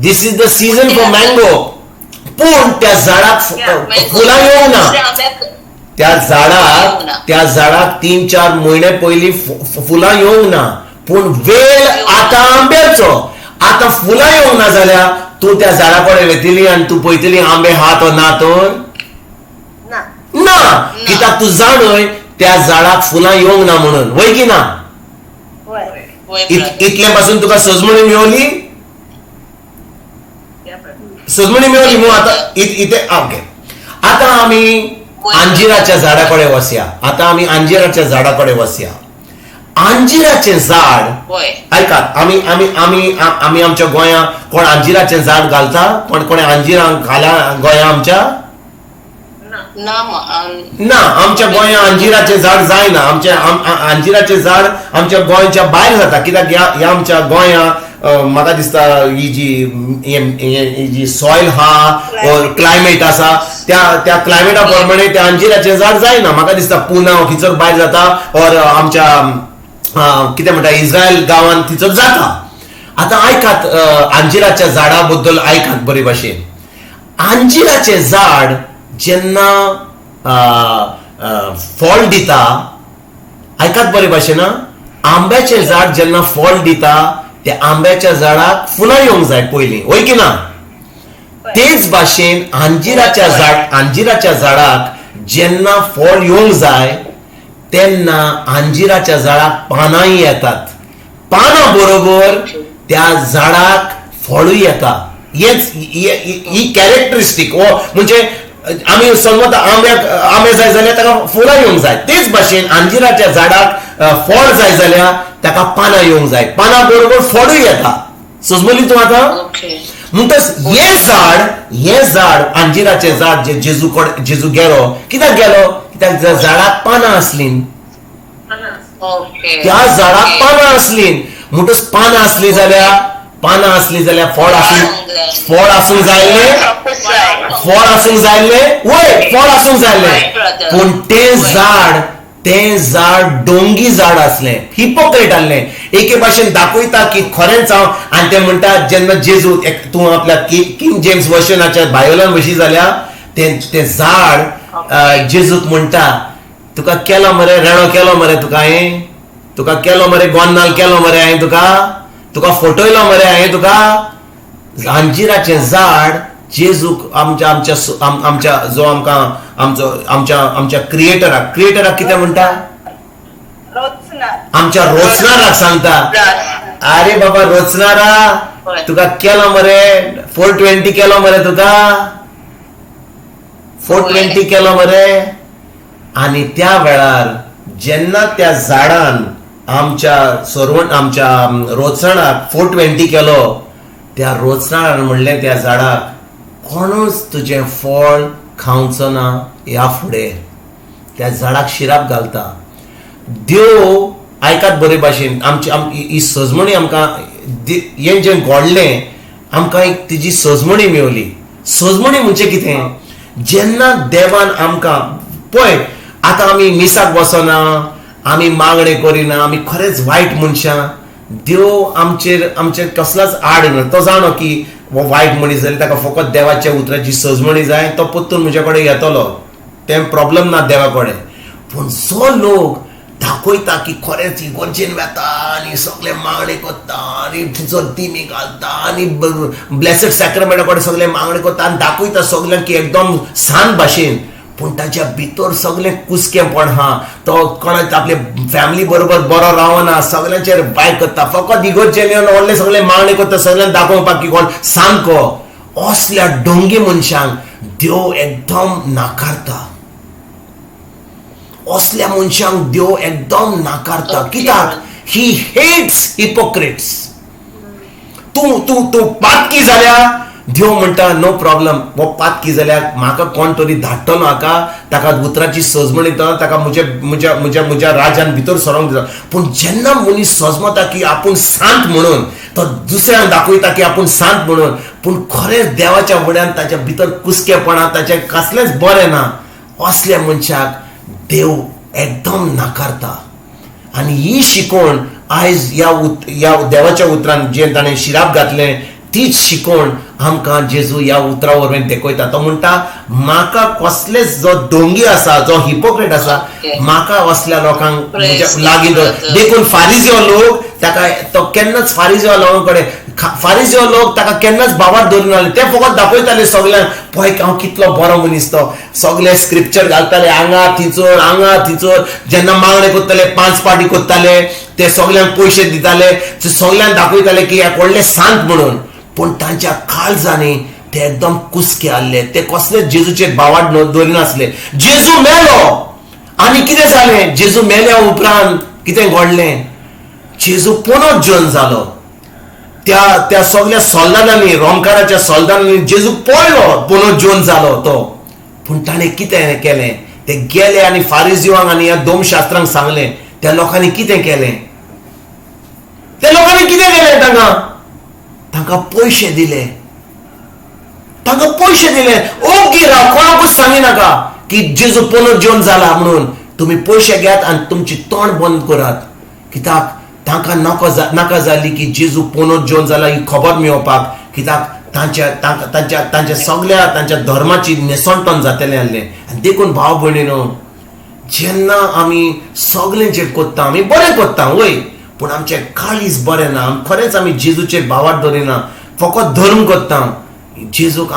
This is the season for mango. पूण त्या झाडाक फुलां येवंक ना. त्या झाडाक त्या झाडाक 3-4 म्हयने पयलीं फुलां येवंक ना, पूण वेळ आतां आंब्याचो. आतां फुलां येवंक ना जाल्यार तूं त्या झाडा कडेन वयतली आनी तूं पळयतली आंबे हा तो ना तर ना, कित्याक तूं जाणय त्या झाडाक फुलां येवंक ना म्हणून, वय की ना? इतले पासून तुका सजमणी मेवली, सजमणी मेवली मू. आतां इथे ओके, आतां आमी अंजिराच्या झाडा कडेन वसया. आतां आमी अंजिराच्या झाडा कडेन वसया. अंजिराचें झाड आयकात, आमी आमी आमी आमी आमच्या गोंया कोण अंजिराचें झाड घालता? कोण कोणे अंजिरां घाला गोंया आमच्या? ना, आमच्या गोंया अंजिराचें झाड जायना. आमच्या अंजिराचें झाड आमच्या गोंयच्या भायर जाता. कित्याक ह्या आमच्या गोंया म्हाका दिसता ही जी ही जी सॉयल आहा, क्लायमेट आसा, त्या त्या क्लायमेटा प्रमाणे त्या अंजिराचें झाड जायना. म्हाका दिसता पुना थंयसर भायर जाता, ऑर आमच्या कितें म्हणटा इस्रायल गांवांत थंयसर जाता. आतां आयकात, अंजिराच्या झाडा बद्दल आयकात बरे भाशेन. अंजिराचें झाड जेन्ना फळ दिता, आयकात बरे भाशेन, आंब्याचें झाड जेन्ना फळ दिता त्या आंब्याच्या झाडाक फुलां येवंक जाय पयलीं, वय की ना? तेच भाशेन अंजिराच्या झाड, अंजिराच्या झाडाक जेन्ना फळ येवंक जाय तेन्ना अंजिराच्या झाडाक पानांय येतात. पानां बरोबर त्या झाडाक फळूय येता. हेच ही कॅरेक्टरिस्टीक. हो म्हणजे आमी समज आंब्याक आंबे जाय जाल्यार ताका फुलां येवंक जाय, तेच भाशेन अंजिराच्या झाडाक फळ जाय जाल्यार ताका पानां येवंक जाय, पानां बरोबर फळूय येता. समजली तूं आतां? म्हणटच हें झाड, हें झाड अंजिराचें झाड जे जेजू कडेन जेजू गेलो, कित्याक गेलो? कित्याक झाडाक पानां आसलीं, त्या झाडाक पानां आसलीं. म्हणटच पानां आसलीं जाल्यार, पानां आसलीं जाल्यार फळ आसूंक, फळ आसूंक जायलें, फळ आसूंक जायलें, वय फळ आसूंक जायलें. पूण तें झाड, तें झाड डोंगी झाड आसलें, हिपोक्रेट आसलें. एके भाशेन दाखयता की खरेंच हांव, आनी ते म्हणटा जेन्ना जेजू तूं आपल्या किंग जेम्स वर्शनाच्या बायबलान वशी जाल्यार तें तें झाड जेजूक म्हणटा, तुका केलो मरे रेणो, केलो मरे तुका हांवें, तुका केलो मरे गोन्नाल केलो मरे हांवें, तुका तुका फटयलो मरे हांवें तुका. अंजिराचें झाड जेजूक आमच्या आमच्या आमच्या जो आमकां आमचो आमच्या आमच्या क्रिएटराक, क्रिएटराक कितें म्हणटा? आमच्या रोचनाराक सांगता, अरे बाबा रोचनारा तुका केलो मरे 420 केलो मरे तुका, 420 केलो मरे. आनी त्या वेळार जेन्ना त्या झाडान आमच्या सर्वंट आमच्या रोचणाक 420 केलो, त्या रोचणारान म्हणलें त्या झाडाक, कोणूच तुजें फळ खावचो ना ह्या फुडें. त्या झाडाक शिराप घालता. देव आयकात बरे भाशेन, आमची ही सजमणी आमकां हें जें घडलें आमकां एक तिजी सजमणी मेवली. सजमणी म्हणजे कितें? जेन्ना देवान आमकां पळय, आतां आमी मिसाक बसना, आमी मागणें करिना, आमी खरेंच वायट मनशां, देव आमचेर आमचेर कसलोच आड येना. तो जाणो की हो वायट मनीस जाल्यार ताका फकत देवाच्या उतराची सजमणी जाय, तो परतून म्हज्या कडेन येतलो, तें प्रॉब्लम ना देवा कडेन. पूण जो लोक दाखयता की खरेंच इगर्जेन वेता आनी सगळे मागणें करता आनी थंयसर दिमी घालता आनी ब्लेसड सॅक्रामेंटा कडेन सगळे मागणें करता आनी दाखयता सगल्यांक की एकदम सांत भाशेन, पूण ताच्या भितर सगळें कुसकेंपण आहा. तो कोणाक आपले फॅमिली बरोबर बरो रावना, सगळ्यांचेर बाय करता, फकत इगर्जेन येवन व्हडले सगळे मागणें करता सगळ्यांक दाखोवपाक की कोण सामको. असल्या डोंगी मनशांक देव एकदम नाकारता. असल्या मनशांक देव एकदम नाकारता. कित्याक? He hates hypocrites. तूं तूं तूं पातकी जाल्या देव म्हणटा नो प्रॉब्लम, हो पातकी जाल्यार म्हाका कोण तरी धाडटलो हाका, ताका उतराची सजमणी दिता, ताका म्हज्या म्हज्या म्हज्या म्हज्या राजान भितर सरोंक दिता. पूण जेन्ना मनीस सजमता की आपूण सांत म्हणून, तो दुसऱ्यांक दाखयता की आपूण सांत म्हणून, पूण खरेंच देवाच्या फुड्यान ताच्या भितर कुसकेपणा, ताचें कसलेंच बरें ना, असल्या मनशाक देव एकदम नाकारता. आनी ही शिकवण आयज ह्या देवाच्या उतरान जें ताणें शिराप घातलें तीच शिकवण आमकां जेजू ह्या उतरा वरवीं दाखयता. तो म्हणटा म्हाका कसलेच जो डोंगी आसा, जो हिपोक्रेट आसा, म्हाका असल्या लोकांक लागीं दवर. देखून फारिजियो लोक ताका तो केन्नाच फारिजियो लोकां कडेन, फारिजियो लोक ताका केन्नाच भावार धरून आसले. ते फकत दाखयताले सगल्यांक, पळय हांव कितलो बरो मनीस तो. सगळे स्क्रिप्चर घालताले हांगा थिंचर हांगा थिंचर. जेन्ना मागणे करताले 5 पाटी करताले, ते सगल्यांक पयशे दिताले, ते सगल्यांक दाखयताले की एक व्हडले सांत म्हणून. पूण तांच्या काळजांनी ते एकदम कुसके आहले. ते कसलेच जेजूचेर भावार दवरिनासले. जेजू मेलो आनी कितें जालें? जेजू मेल्या उपरांत कितें घडलें? जेजू पुनर्जन जालो. त्या त्या सगल्या सोल्दानांनी, रोमकाराच्या सोल्दानांनी जेजू पळयलो पुनर्जन जालो तो. पूण ताणें कितें केलें? ते गेले आनी फारिजिवांक आनी ह्या दोमशास्त्रांक सांगलें. त्या लोकांनी कितें केलें? त्या लोकांनी कितें केलें? तांकां तांकां पयशे दिले, तांकां पयशे दिले. ओगी राव, कोणाकूच सांगिनाका की जेजू पुनर्जीवन जाला म्हणून. तुमी पयशे घेयात आनी तुमची तोंड बंद करात. कित्याक तांकां नाका जाली की जेजू पुनर्जीवन जाला ही खबर मेळोवपाक. कित्याक तांच्या तांकां तांच्या तांच्या सगल्या तांच्या धर्माची नेसणटण जातलें आहलें. आनी देखून भाव भयणीनो, जेन्ना आमी सगळें जें करता आमी बरें करता वय, पूण आमचें काळीज बरें ना. खरेंच आमी जेजूचेर भावार दवरिना, फकत धर्म करता. जेजूक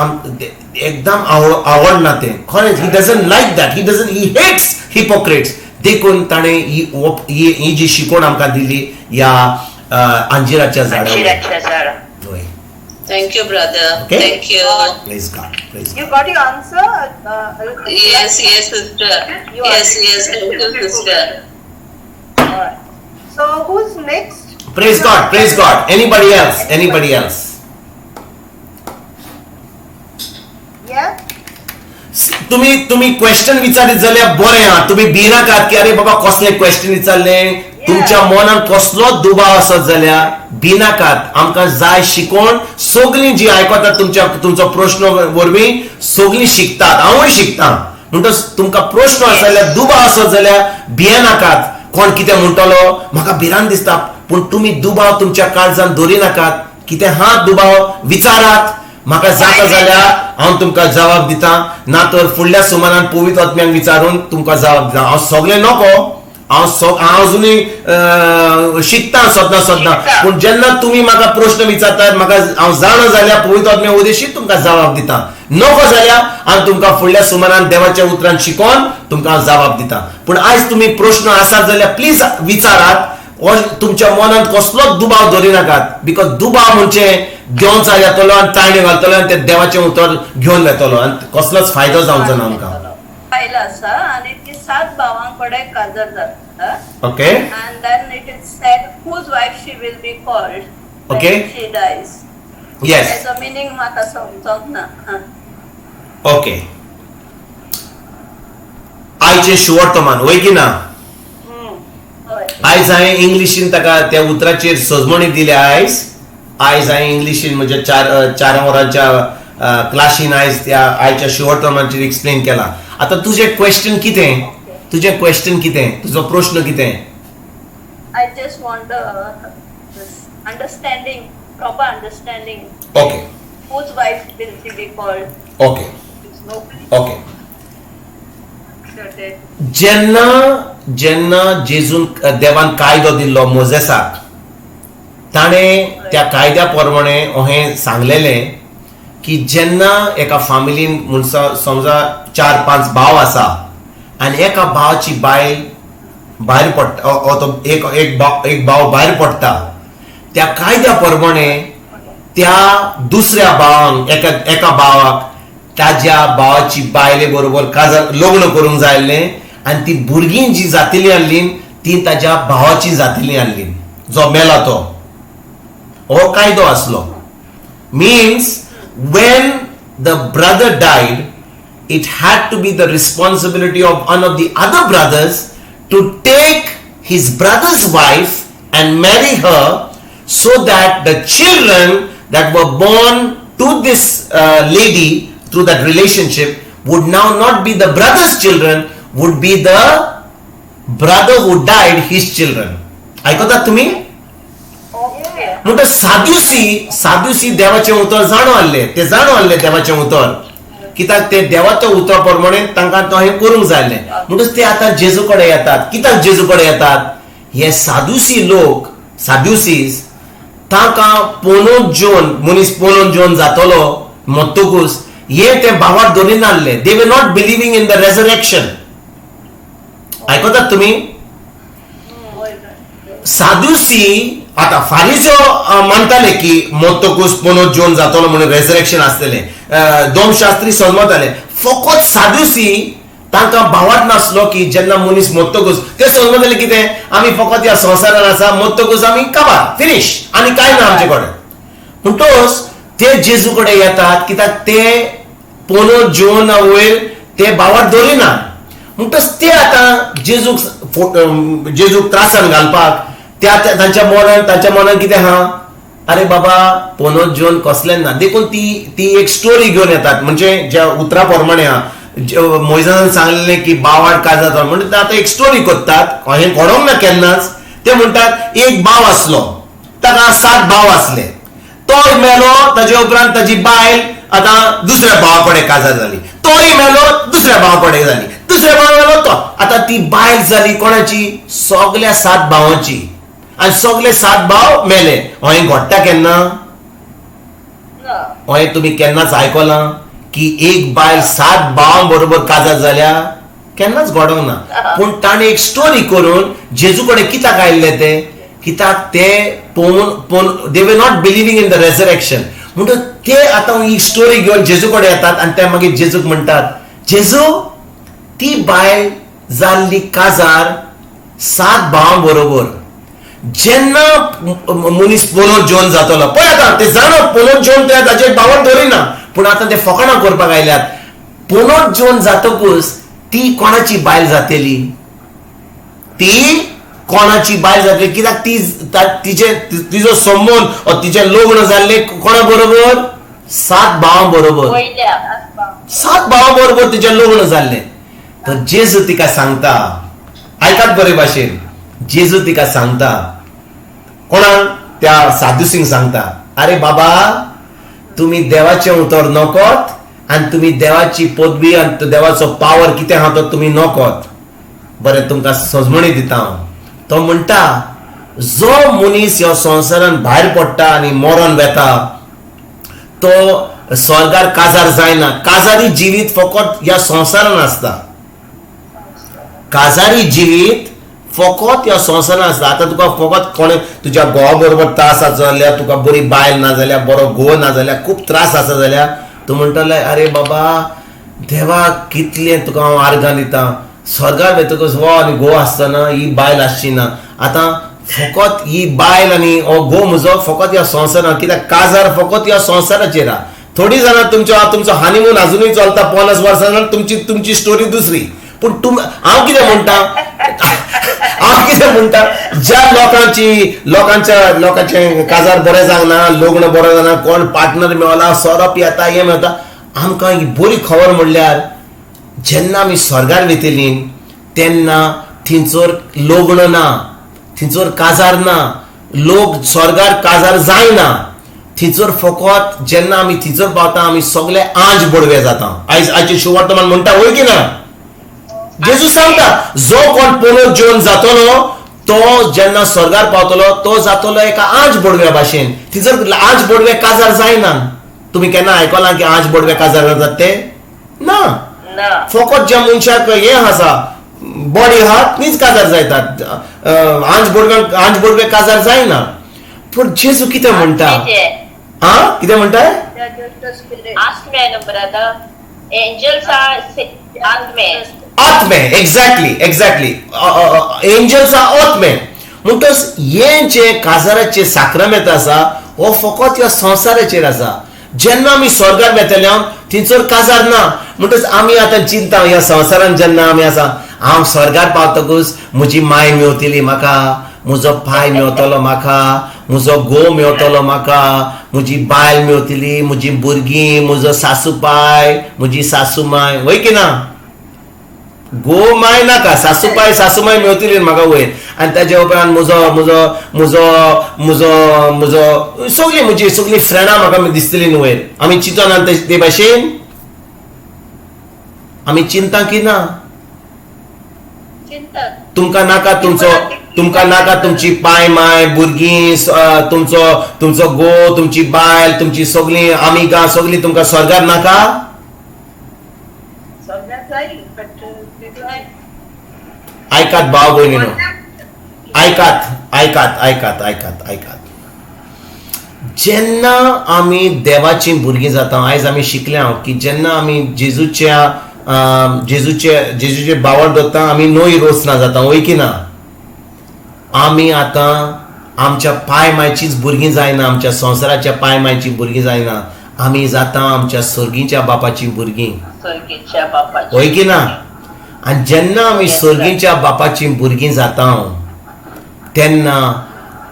एकदम आवडना तें. खरेंच he doesn't like that, he doesn't, he hates hypocrites. देखून ताणें ही जी शिकवण आमकां दिली ह्या अंजिराच्या झाडा. Thank you, brother. Okay? Thank you. Praise God. Praise You God. got your answer? Yes, yes, sister. You Yes, are- yes, thank you, sister. All right. So who's next? Praise God. Praise God. Anybody else? Anybody else? Yeah. तुम्ही तुम्ही question विचारीत जाल्यार बरें आहा. तुम्ही भिनाकात की अरे बाबा कसलें क्वेश्चन विचारलें. तुमच्या मनान कसलोच दुबाव आसत जाल्यार भिनाकात. आमकां जाय शिकोवन. सगळीं जी आयकतात तुमच्या तुमचो प्रश्न वरवीं सगळीं शिकतात, हांवूय शिकता. म्हणटच तुमकां प्रश्न आसा जाल्यार, दुबाव आसत जाल्यार भियेनाकात. कोण कितें म्हणटलो म्हाका भिरांत दिसता, पूण तुमी दुबाव तुमच्या काळजान दवरिनाकात. कितें हा दुबाव विचारात म्हाका, जाता जाल्यार हांव तुमकां जबाब दिता, ना तर फुडल्या सुमारान पवित्र आत्म्याक विचारून तुमकां जबाब दिता. हांव सगळें नको, हांव अजुनूय शिकता सद्दां सद्दां. पूण जेन्ना तुमी म्हाका प्रश्न विचारतात म्हाका हांव जाणा जाल्यार पवित्र आत्म्या उदेशी तुमकां जबाब दिता. नको जाल्यार हांव तुमकां फुडल्या सुमारान देवाच्या उतरान शिकोवन तुमकां जबाब दिता. पूण आयज तुमी प्रश्न आसात जाल्यार प्लीज विचारात. तुमच्या मनांत कसलोच दुबाव दवरिनाकात, because दुबाव म्हणजे देंवचार येतलो आनी ताळणी घालतलो आनी ते देवाचें उतर घेवन वेतलो आनी कसलोच फायदो जावचो ना आमकां. बायल आसा आनी ती 7 भावां कडेन काजर जाता. Okay. And then it is said whose wife she will be called Okay. when she dies. Yes. तेजो मिनींग म्हाका समजोंक ना. ओके, आयचें शुवर्तमान वय की ना? हय. आयज हांवें इंग्लिशीन ताका त्या उतराचेर सजमणी दिल्या. आयज आयज हांवें इंग्लिशीन म्हज्या 4 वरांच्या क्लासीन आयज त्या आयच्या शुवर्तमानाचेर एक्सप्लेन केला. आतां तुजें क्वेश्चन कितें? तुजें क्वेश्चन कितें? तुजो प्रश्न कितें? I just want this understanding, proper understanding. Okay. Whose wife will she be called? Okay. It's no okay. certain. जेन्ना जेन्ना जेजून देवान कायदो दिल्लो मोजेसाक, ताणें त्या कायद्या प्रमाणे अहें सांगलेलें की जेन्ना एका फामिलीन मनसा समजा 4-5 भाव आसा आनी एका भावाची बायल भायर पडटा, तो एक एक एक भाव भायर पडटा, त्या कायद्या प्रमाणे त्या दुसऱ्या भावांक एका एका भावाक ताज्या भावाची बायले बरोबर काजार लग्न करूंक जाय आसलें आनी ती भुरगीं जी जातिली आहलीं ती ताज्या भावाची जातिली आहलीं जो मेला तो. हो कायदो आसलो. Means when the brother died, it had to be the responsibility of one of the other brothers to take his brother's wife and marry her so that the children that were born to this lady through that relationship would now not be the brother's children, would be the brother who died his children. आयकतात तुम्ही? म्हणटा साद्युसी साद्युसी देवाचें उतर जाणू आहले, ते जाणू आहले देवाचें उतर, कित्याक ते देवाच्या उतरा प्रमाणे तांकां तो हें करूंक जाय आसलें. म्हणटच ते आतां जेजू कडेन येतात. कित्याक जेजू कडेन येतात? हे सादुसी लोक साद्युसीज तांकां पोनोन जेवन मनीस पोनोन जेवन जातलो मत्तकूच हे ते भावात दवरिनासले. They were not believing in the resurrection. आयकतात तुमी? सादुसी आतां फारीजो मानताले की मत्तकूच पोनोन जेवन जातलो म्हणून रेजरेक्शन आसतलें. दोमशास्त्री समजताले. फकत सादुसी तांकां भावात नासलो की जेन्ना मनीस मत्तकूच ते समजताले कितें आमी फकत ह्या संवसारान आसा, मत्तकूच आमी काबार फिनीश आनी कांय ना आमचे कडेन. म्हणटकच ते जेजू कडेन येतात कित्याक ते पोनो जेवन वयर ते भावात दवरिना. म्हणटकच ते आतां जेजूक जेजूक त्रासान घालपाक त्या तांच्या मनान कितें आहा, अरे बाबा पोनो जेवन कसलें ना. देखून ती ती एक स्टोरी घेवन येतात. म्हणजे ज्या उतरा प्रमाणे आहा, मोयजान सांगलें की बावाड काय जाता म्हणून आतां एक स्टोरी करतात. हें घडोवंक ना केन्नाच. ते म्हणटात एक भाव आसलो, ताका 7 भाव आसले. तोय मेलो, ताजे उपरांत ताजी बायल आतां दुसऱ्या भावा कडेन काजार जाली. तोय मेलो, दुसऱ्या भावा कडेन जाली, दुसऱ्या भाव मेलो तो. आतां ती बायल जाली कोणाची? सगल्या 7 भावांची. आनी सगले 7 भाव मेले. हें घडटा केन्ना? हें तुमी केन्नाच आयकलां की एक बायल 7 भावां बरोबर काजार जाल्या? केन्नाच घडोंक ना. पूण ताणें एक स्टोरी करून जेजू कडेन कित्याक आयिल्ले ते? कित्याक ते पळोवन they were not believing in the resurrection. म्हणटकच ते आतां ही स्टोरी घेवन जेजू कडेन येतात आनी ते मागीर जेजूक म्हणटात, जेजू ती बायल जाल्ली काजार 7 भावां बरोबर. जेन्ना मनीस पोनोन जेवन जातलो पळय आतां ते जाणा पोनोन जेवन ते ताचेर भावान दवरिना, पूण आतां ते फकाणां करपाक आयल्यात. पोनोन जेवन जातकूच ती कोणाची बायल जातली? ती कोणाची बायल जातली? कित्याक ती तिचे तिजो संबंद तिचें लग्न जाल्लें कोणा बरोबर? 7 भावां बरोबर. 7 भावां बरोबर तिचें लग्न जाल्लें. तर जेजू तिका सांगता, आयकात बरे भाशेन, जेजू तिका सांगता, कोणाक? त्या साधुसींक सांगता, अरे बाबा तुमी देवाचें उतर नकोत आनी तुमी देवाची पदवी आनी देवाचो पावर कितें आहा तो तुमी नकोत. बरें तुमकां सजमणी दिता हांव. तो म्हणटा जो मनीस ह्या संवसारान भायर पडटा आनी मरण वेता तो स्वर्गार काजार जायना. काजारी जिवीत फकत ह्या संवसारान आसता. काजारी जिवीत फकत ह्या संवसारान आसता. आतां तुका फकत कोणें तुज्या घोवा बरोबर त्रास आसा जाल्यार, तुका बरी बायल ना जाल्यार, बरो घोव ना जाल्यार, खूब त्रास आसा जाल्यार तूं म्हणटलें अरे बाबा देवा कितलें तुका हांव आर्गां दिता. स्वर्गार वतकच हो आनी घोव आसतना ही बायल आसची ना. आतां फकत ही बायल आनी हो घोव म्हजो फकत ह्या संवसारान, कित्याक काजार फकत ह्या संवसाराचेर आहा. थोडीं जाणां तुमचो हनीमून आजुनूय चलता 50 वर्सां, तुमची तुमची स्टोरी दुसरी. पूण तुम हांव कितें म्हणटा, हांव कितें म्हणटा, ज्या लोकांची लोकांच्या लोकांचें काजार बरें जावना, लग्न बरें जावना, कोण पार्टनर मेवला, सोरो पियेता, हें मेळटा, आमकां ही बरी खबर म्हणल्यार जेन्ना आमी स्वर्गार वयतलीं तेन्ना थंयसर लग्न ना, थंयसर काजार ना, लोक स्वर्गार काजार जायना. थंयसर फकत जेन्ना आमी थंयसर पावता आमी सगळे आंज बडवे जाता. आयज आयचे शुवर्तमान म्हणटा वय की ना? जेजू सांगता जो कोण पोनो जेवन जातलो तो जेन्ना स्वर्गार पावतलो तो जातलो एका आंज बडव्या भाशेन. थंयसर आंज बडवे काजार जायना. तुमी केन्ना आयकलां की आंज बडवे काजार जातात ते? ना. फकत ज्या मनशाक हें आसा बॉडी आहा तीच काजार जायतात. आंज बडवे काजार जायना. पूण जेजू कितें म्हणटा? आं कितें म्हणटा? आत्मे. एक्झॅक्टली एक्झॅक्टली, एंजल्स आर आत्मे. म्हणटच हें जें काजाराचें साक्रामेंत आसा हो फकत ह्या संवसाराचेर आसा. जेन्ना आमी स्वर्गार वेतले थंयसर काजार ना. म्हणटच आमी आतां चिंता ह्या संवसारान जेन्ना आमी आसा, हांव स्वर्गार पावतकूच म्हजी माय मेवतली म्हाका, म्हजो पाय मेवतलो म्हाका, म्हजो घोव मेवतलो म्हाका, म्हजी बायल मेवतली, म्हजी भुरगीं, म्हजो सासू पाय, म्हजी सासू माय, वय की ना? घोव माय नाका, सासू पाय सासू माय मेवतली म्हाका वयर. आनी ताजे उपरांत म्हजो म्हजो म्हजो म्हजो म्हजो सगळीं म्हजी सगळीं फ्रेंडां म्हाका दिसतली न्हू वयर. आमी चिंतना ते भाशेन आमी चिंता की ना? तुमकां नाका तुमचो तुमकां नाका तुमची पाय माय भुरगीं, तुमचो तुमचो घोव, तुमची बायल, तुमची सगळीं आमिगां सगळीं तुमकां स्वर्गार नाका? आयकात भाव भयणीनो, आयकात आयकात आयकात आयकात आयकात. जेन्ना आमी देवाची भुरगीं जाता, आयज आमी शिकले हांव की जेन्ना आमी जेजूच्या जेजूचे जेजूचे बावड दवरता, आमी नवी रोचना जाता, वय की ना? आमी आतां आमच्या पाय मायचीच भुरगीं जायना, आमच्या संवसाराच्या पाय मायची भुरगीं जायना, आमी जाता आमच्या सर्गीच्या बापाची भुरगीं, वय की ना? आनी जेन्ना आमी सर्गीच्या बापाची भुरगीं जाता तेन्ना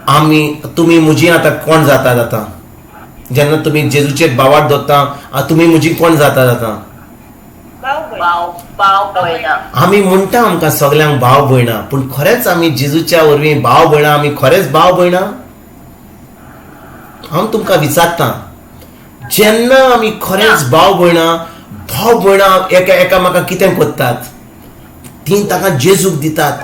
आमी तुमी म्हजी आतां कोण जातात? आतां जेन्ना तुमी जेजूचेर बावाट दवरता, तुमी म्हजी कोण जातात आतां? आमी म्हणटा आमकां सगल्यांक भाव भयणां, पूण खरेंच आमी जेजूच्या वरवीं भाव भयणां? आमी खरेंच भाव भयणां? हांव तुमकां विचारतां, जेन्ना आमी खरेंच भाव भयणां, भाव भयणां एका एकामेकां कितें करतात? तीं तांकां जेजूक दितात,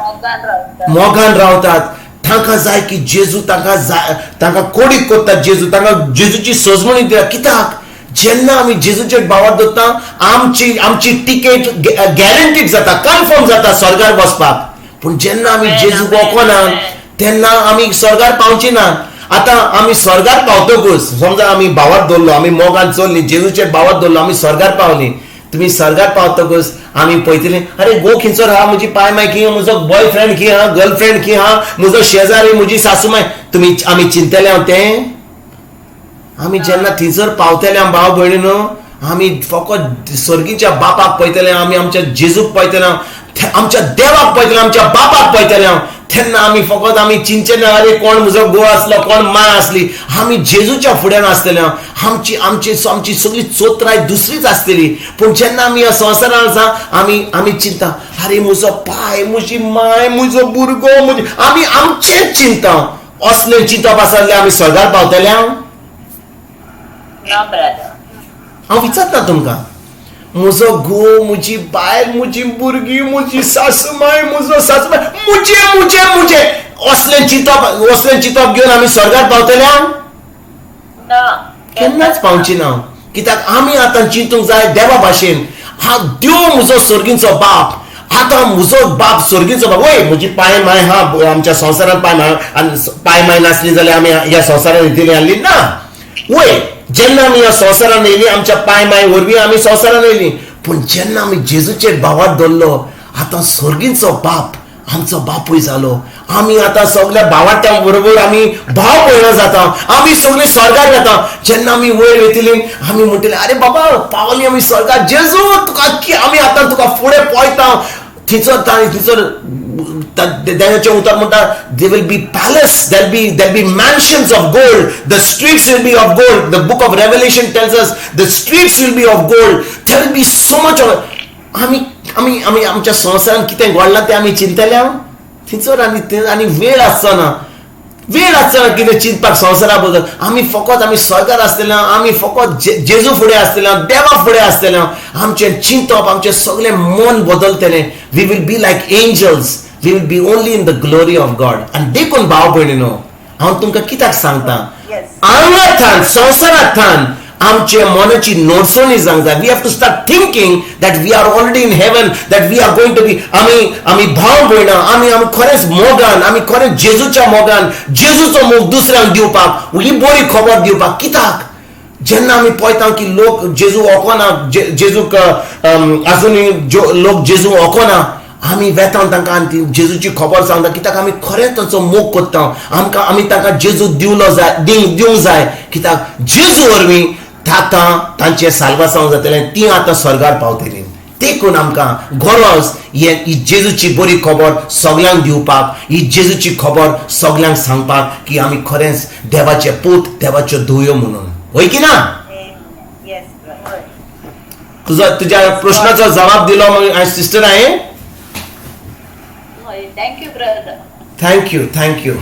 मोगान रावतात. तांकां जाय की जेजू तांकां जाय, तांकां कोडीक करतात जेजू, तांकां जेजूची सजमणी दिता. कित्याक? जेन्ना आमी जेजूचेर बावार दवरता, आमची आमची टिकेट गॅरंटीड जाता, कन्फर्म जाता स्वर्गार वचपाक. पूण जेन्ना आमी जेजूक वखना तेन्ना आमी स्वर्गार पावची ना. आतां आमी स्वर्गार पावतकूच, समजा आमी भावार दवरलो, आमी मोगान चल्ली, जेजूचेर भावार दवरलो, आमी स्वर्गार पावली. तुमी स्वर्गार पावतकूच आमी पळयतली, अरे गो खंयचो आहा, म्हजी पाय माय खंय, म्हजो बॉयफ्रेंड खंय आहा, गर्लफ्रेंड खंय आहा, म्हजो शेजारी, म्हजी सासूमाय. तुमी आमी चिंतले हांव तें? आमी जेन्ना थंयसर पावतले भाव भयणी न्हू, आमी फकत स्वर्गीच्या बापाक पळयतले, आमी आमच्या जेजूक पळयतले, आमच्या देवाक पळयतले, आमच्या बापाक पळयतले. तेन्ना आमी फकत आमी चिंतचे ना, अरे कोण म्हजो घोव आसलो, कोण माय आसली. आमी जेजूच्या फुड्यान आसतले, आमची आमची आमची सगळी चोत्राय दुसरीच आसतली. पूण जेन्ना आमी ह्या संवसारान आसा, आमी आमी चिंता, अरे म्हजो पाय, म्हजी माय, म्हजो भुरगो, म्हजी, आमी आमचेच चिंता. असलें चिंतप आसा जाल्यार आमी स्वर्गार पावतले? हांव विचारता तुमकां, म्हजो घोव, म्हजी बायल, म्हजी भुरगीं, म्हजी सासूमाय, म्हजो सासूमाय, म्हजे म्हजे म्हजे असलें चिंतप, असलें चिंतप घेवन आमी स्वर्गार पावतले? केन्नाच पावची ना. कित्याक आमी आतां चिंतूंक जाय देवा भाशेन, हा देव म्हजो स्वर्गीचो बाप, आतां म्हजो बाप स्वर्गीचो बाप. वय म्हजी पाय माय हा, आमच्या संवसारांत पाय माय, आनी पाय माय नासली जाल्यार आमी ह्या संवसारांत येतली आसली ना. वय जेन्ना आमी ह्या संवसारान येयली, आमच्या पाय माय वरवीं आमी संवसारान येयली. पूण जेन्ना आमी जेजूचेर भावार दवरलो, आतां स्वर्गीचो बाप आमचो बापूय जालो. आमी आतां सगल्या भावाट्या बरोबर आमी भाव भयणां जाता, आमी सगळीं स्वर्गार वता. जेन्ना आमी वयर वयतली, आमी म्हणटले, अरे बाबा पावली आमी स्वर्गार, जेजू तुका आमी आतां तुका फुडें पळयता. थंयसर थंयसर देवाचें उतर म्हणटा, there will be palace, there be mansions of gold, the streets will be of gold. The book of Revelation tells us the streets will be of gold. There will be so much of. आमी आमी आमी आमच्या संवसारांत कितें घडलां तें आमी चिंतले थंयसर. आनी आनी वेळ आसचो ना, वेळ आसचो ना कितें चिंतपाक संवसारा बद्दल. आमी फकत आमी स्वर्गार आसतले, आमी फकत जेजू फुडें आसतले, देवा फुडें आसतले. आमचें चिंतप, आमचें सगळें मन बदलतलें. We will be like angels, we will be only in the glory of God. आनी देखून भाव भयणीनो, हांव तुमकां कित्याक सांगता, आंगांतल्यान संवसारांतल्यान आमचे मनाची नोडसणी जावंक जाय. We have to start thinking that we are already in heaven, that we are going to be. आमी आमी भाव भयणां, आमी आमी खरेंच मोगान, आमी खरेंच जेजूच्या मोगान, जेजूचो मोग दुसऱ्यांक दिवपाक, ही बरी खबर दिवपाक. कित्याक जेन्ना आमी पळयता की लोक जेजू वखना, जेजूक आजुनूय लोक जेजू वखना, आमी वेता तांकां आनी जेजूची खबर सांगता. कित्याक आमी खरेंच तांचो मोग करता. आमकां आमी तांकां जेजू दिवलो जाय, दिवंक जाय. कित्याक जेजू वरवीं आतां तांचें साल्वासांव जातलें, तीं आतां स्वर्गार पावतलीं. देखून आमकां गरज ही जेजूची बरी खबर सगल्यांक दिवपाक, ही जेजूची खबर सगल्यांक सांगपाक की आमी खरेंच देवाचे पूत, देवाच्यो धुवयो म्हणून. वय की ना? तुजो तुज्या प्रश्नाचो जबाब दिलो मागीर सिस्टर हांवें. Thank you brother. Thank you, thank you.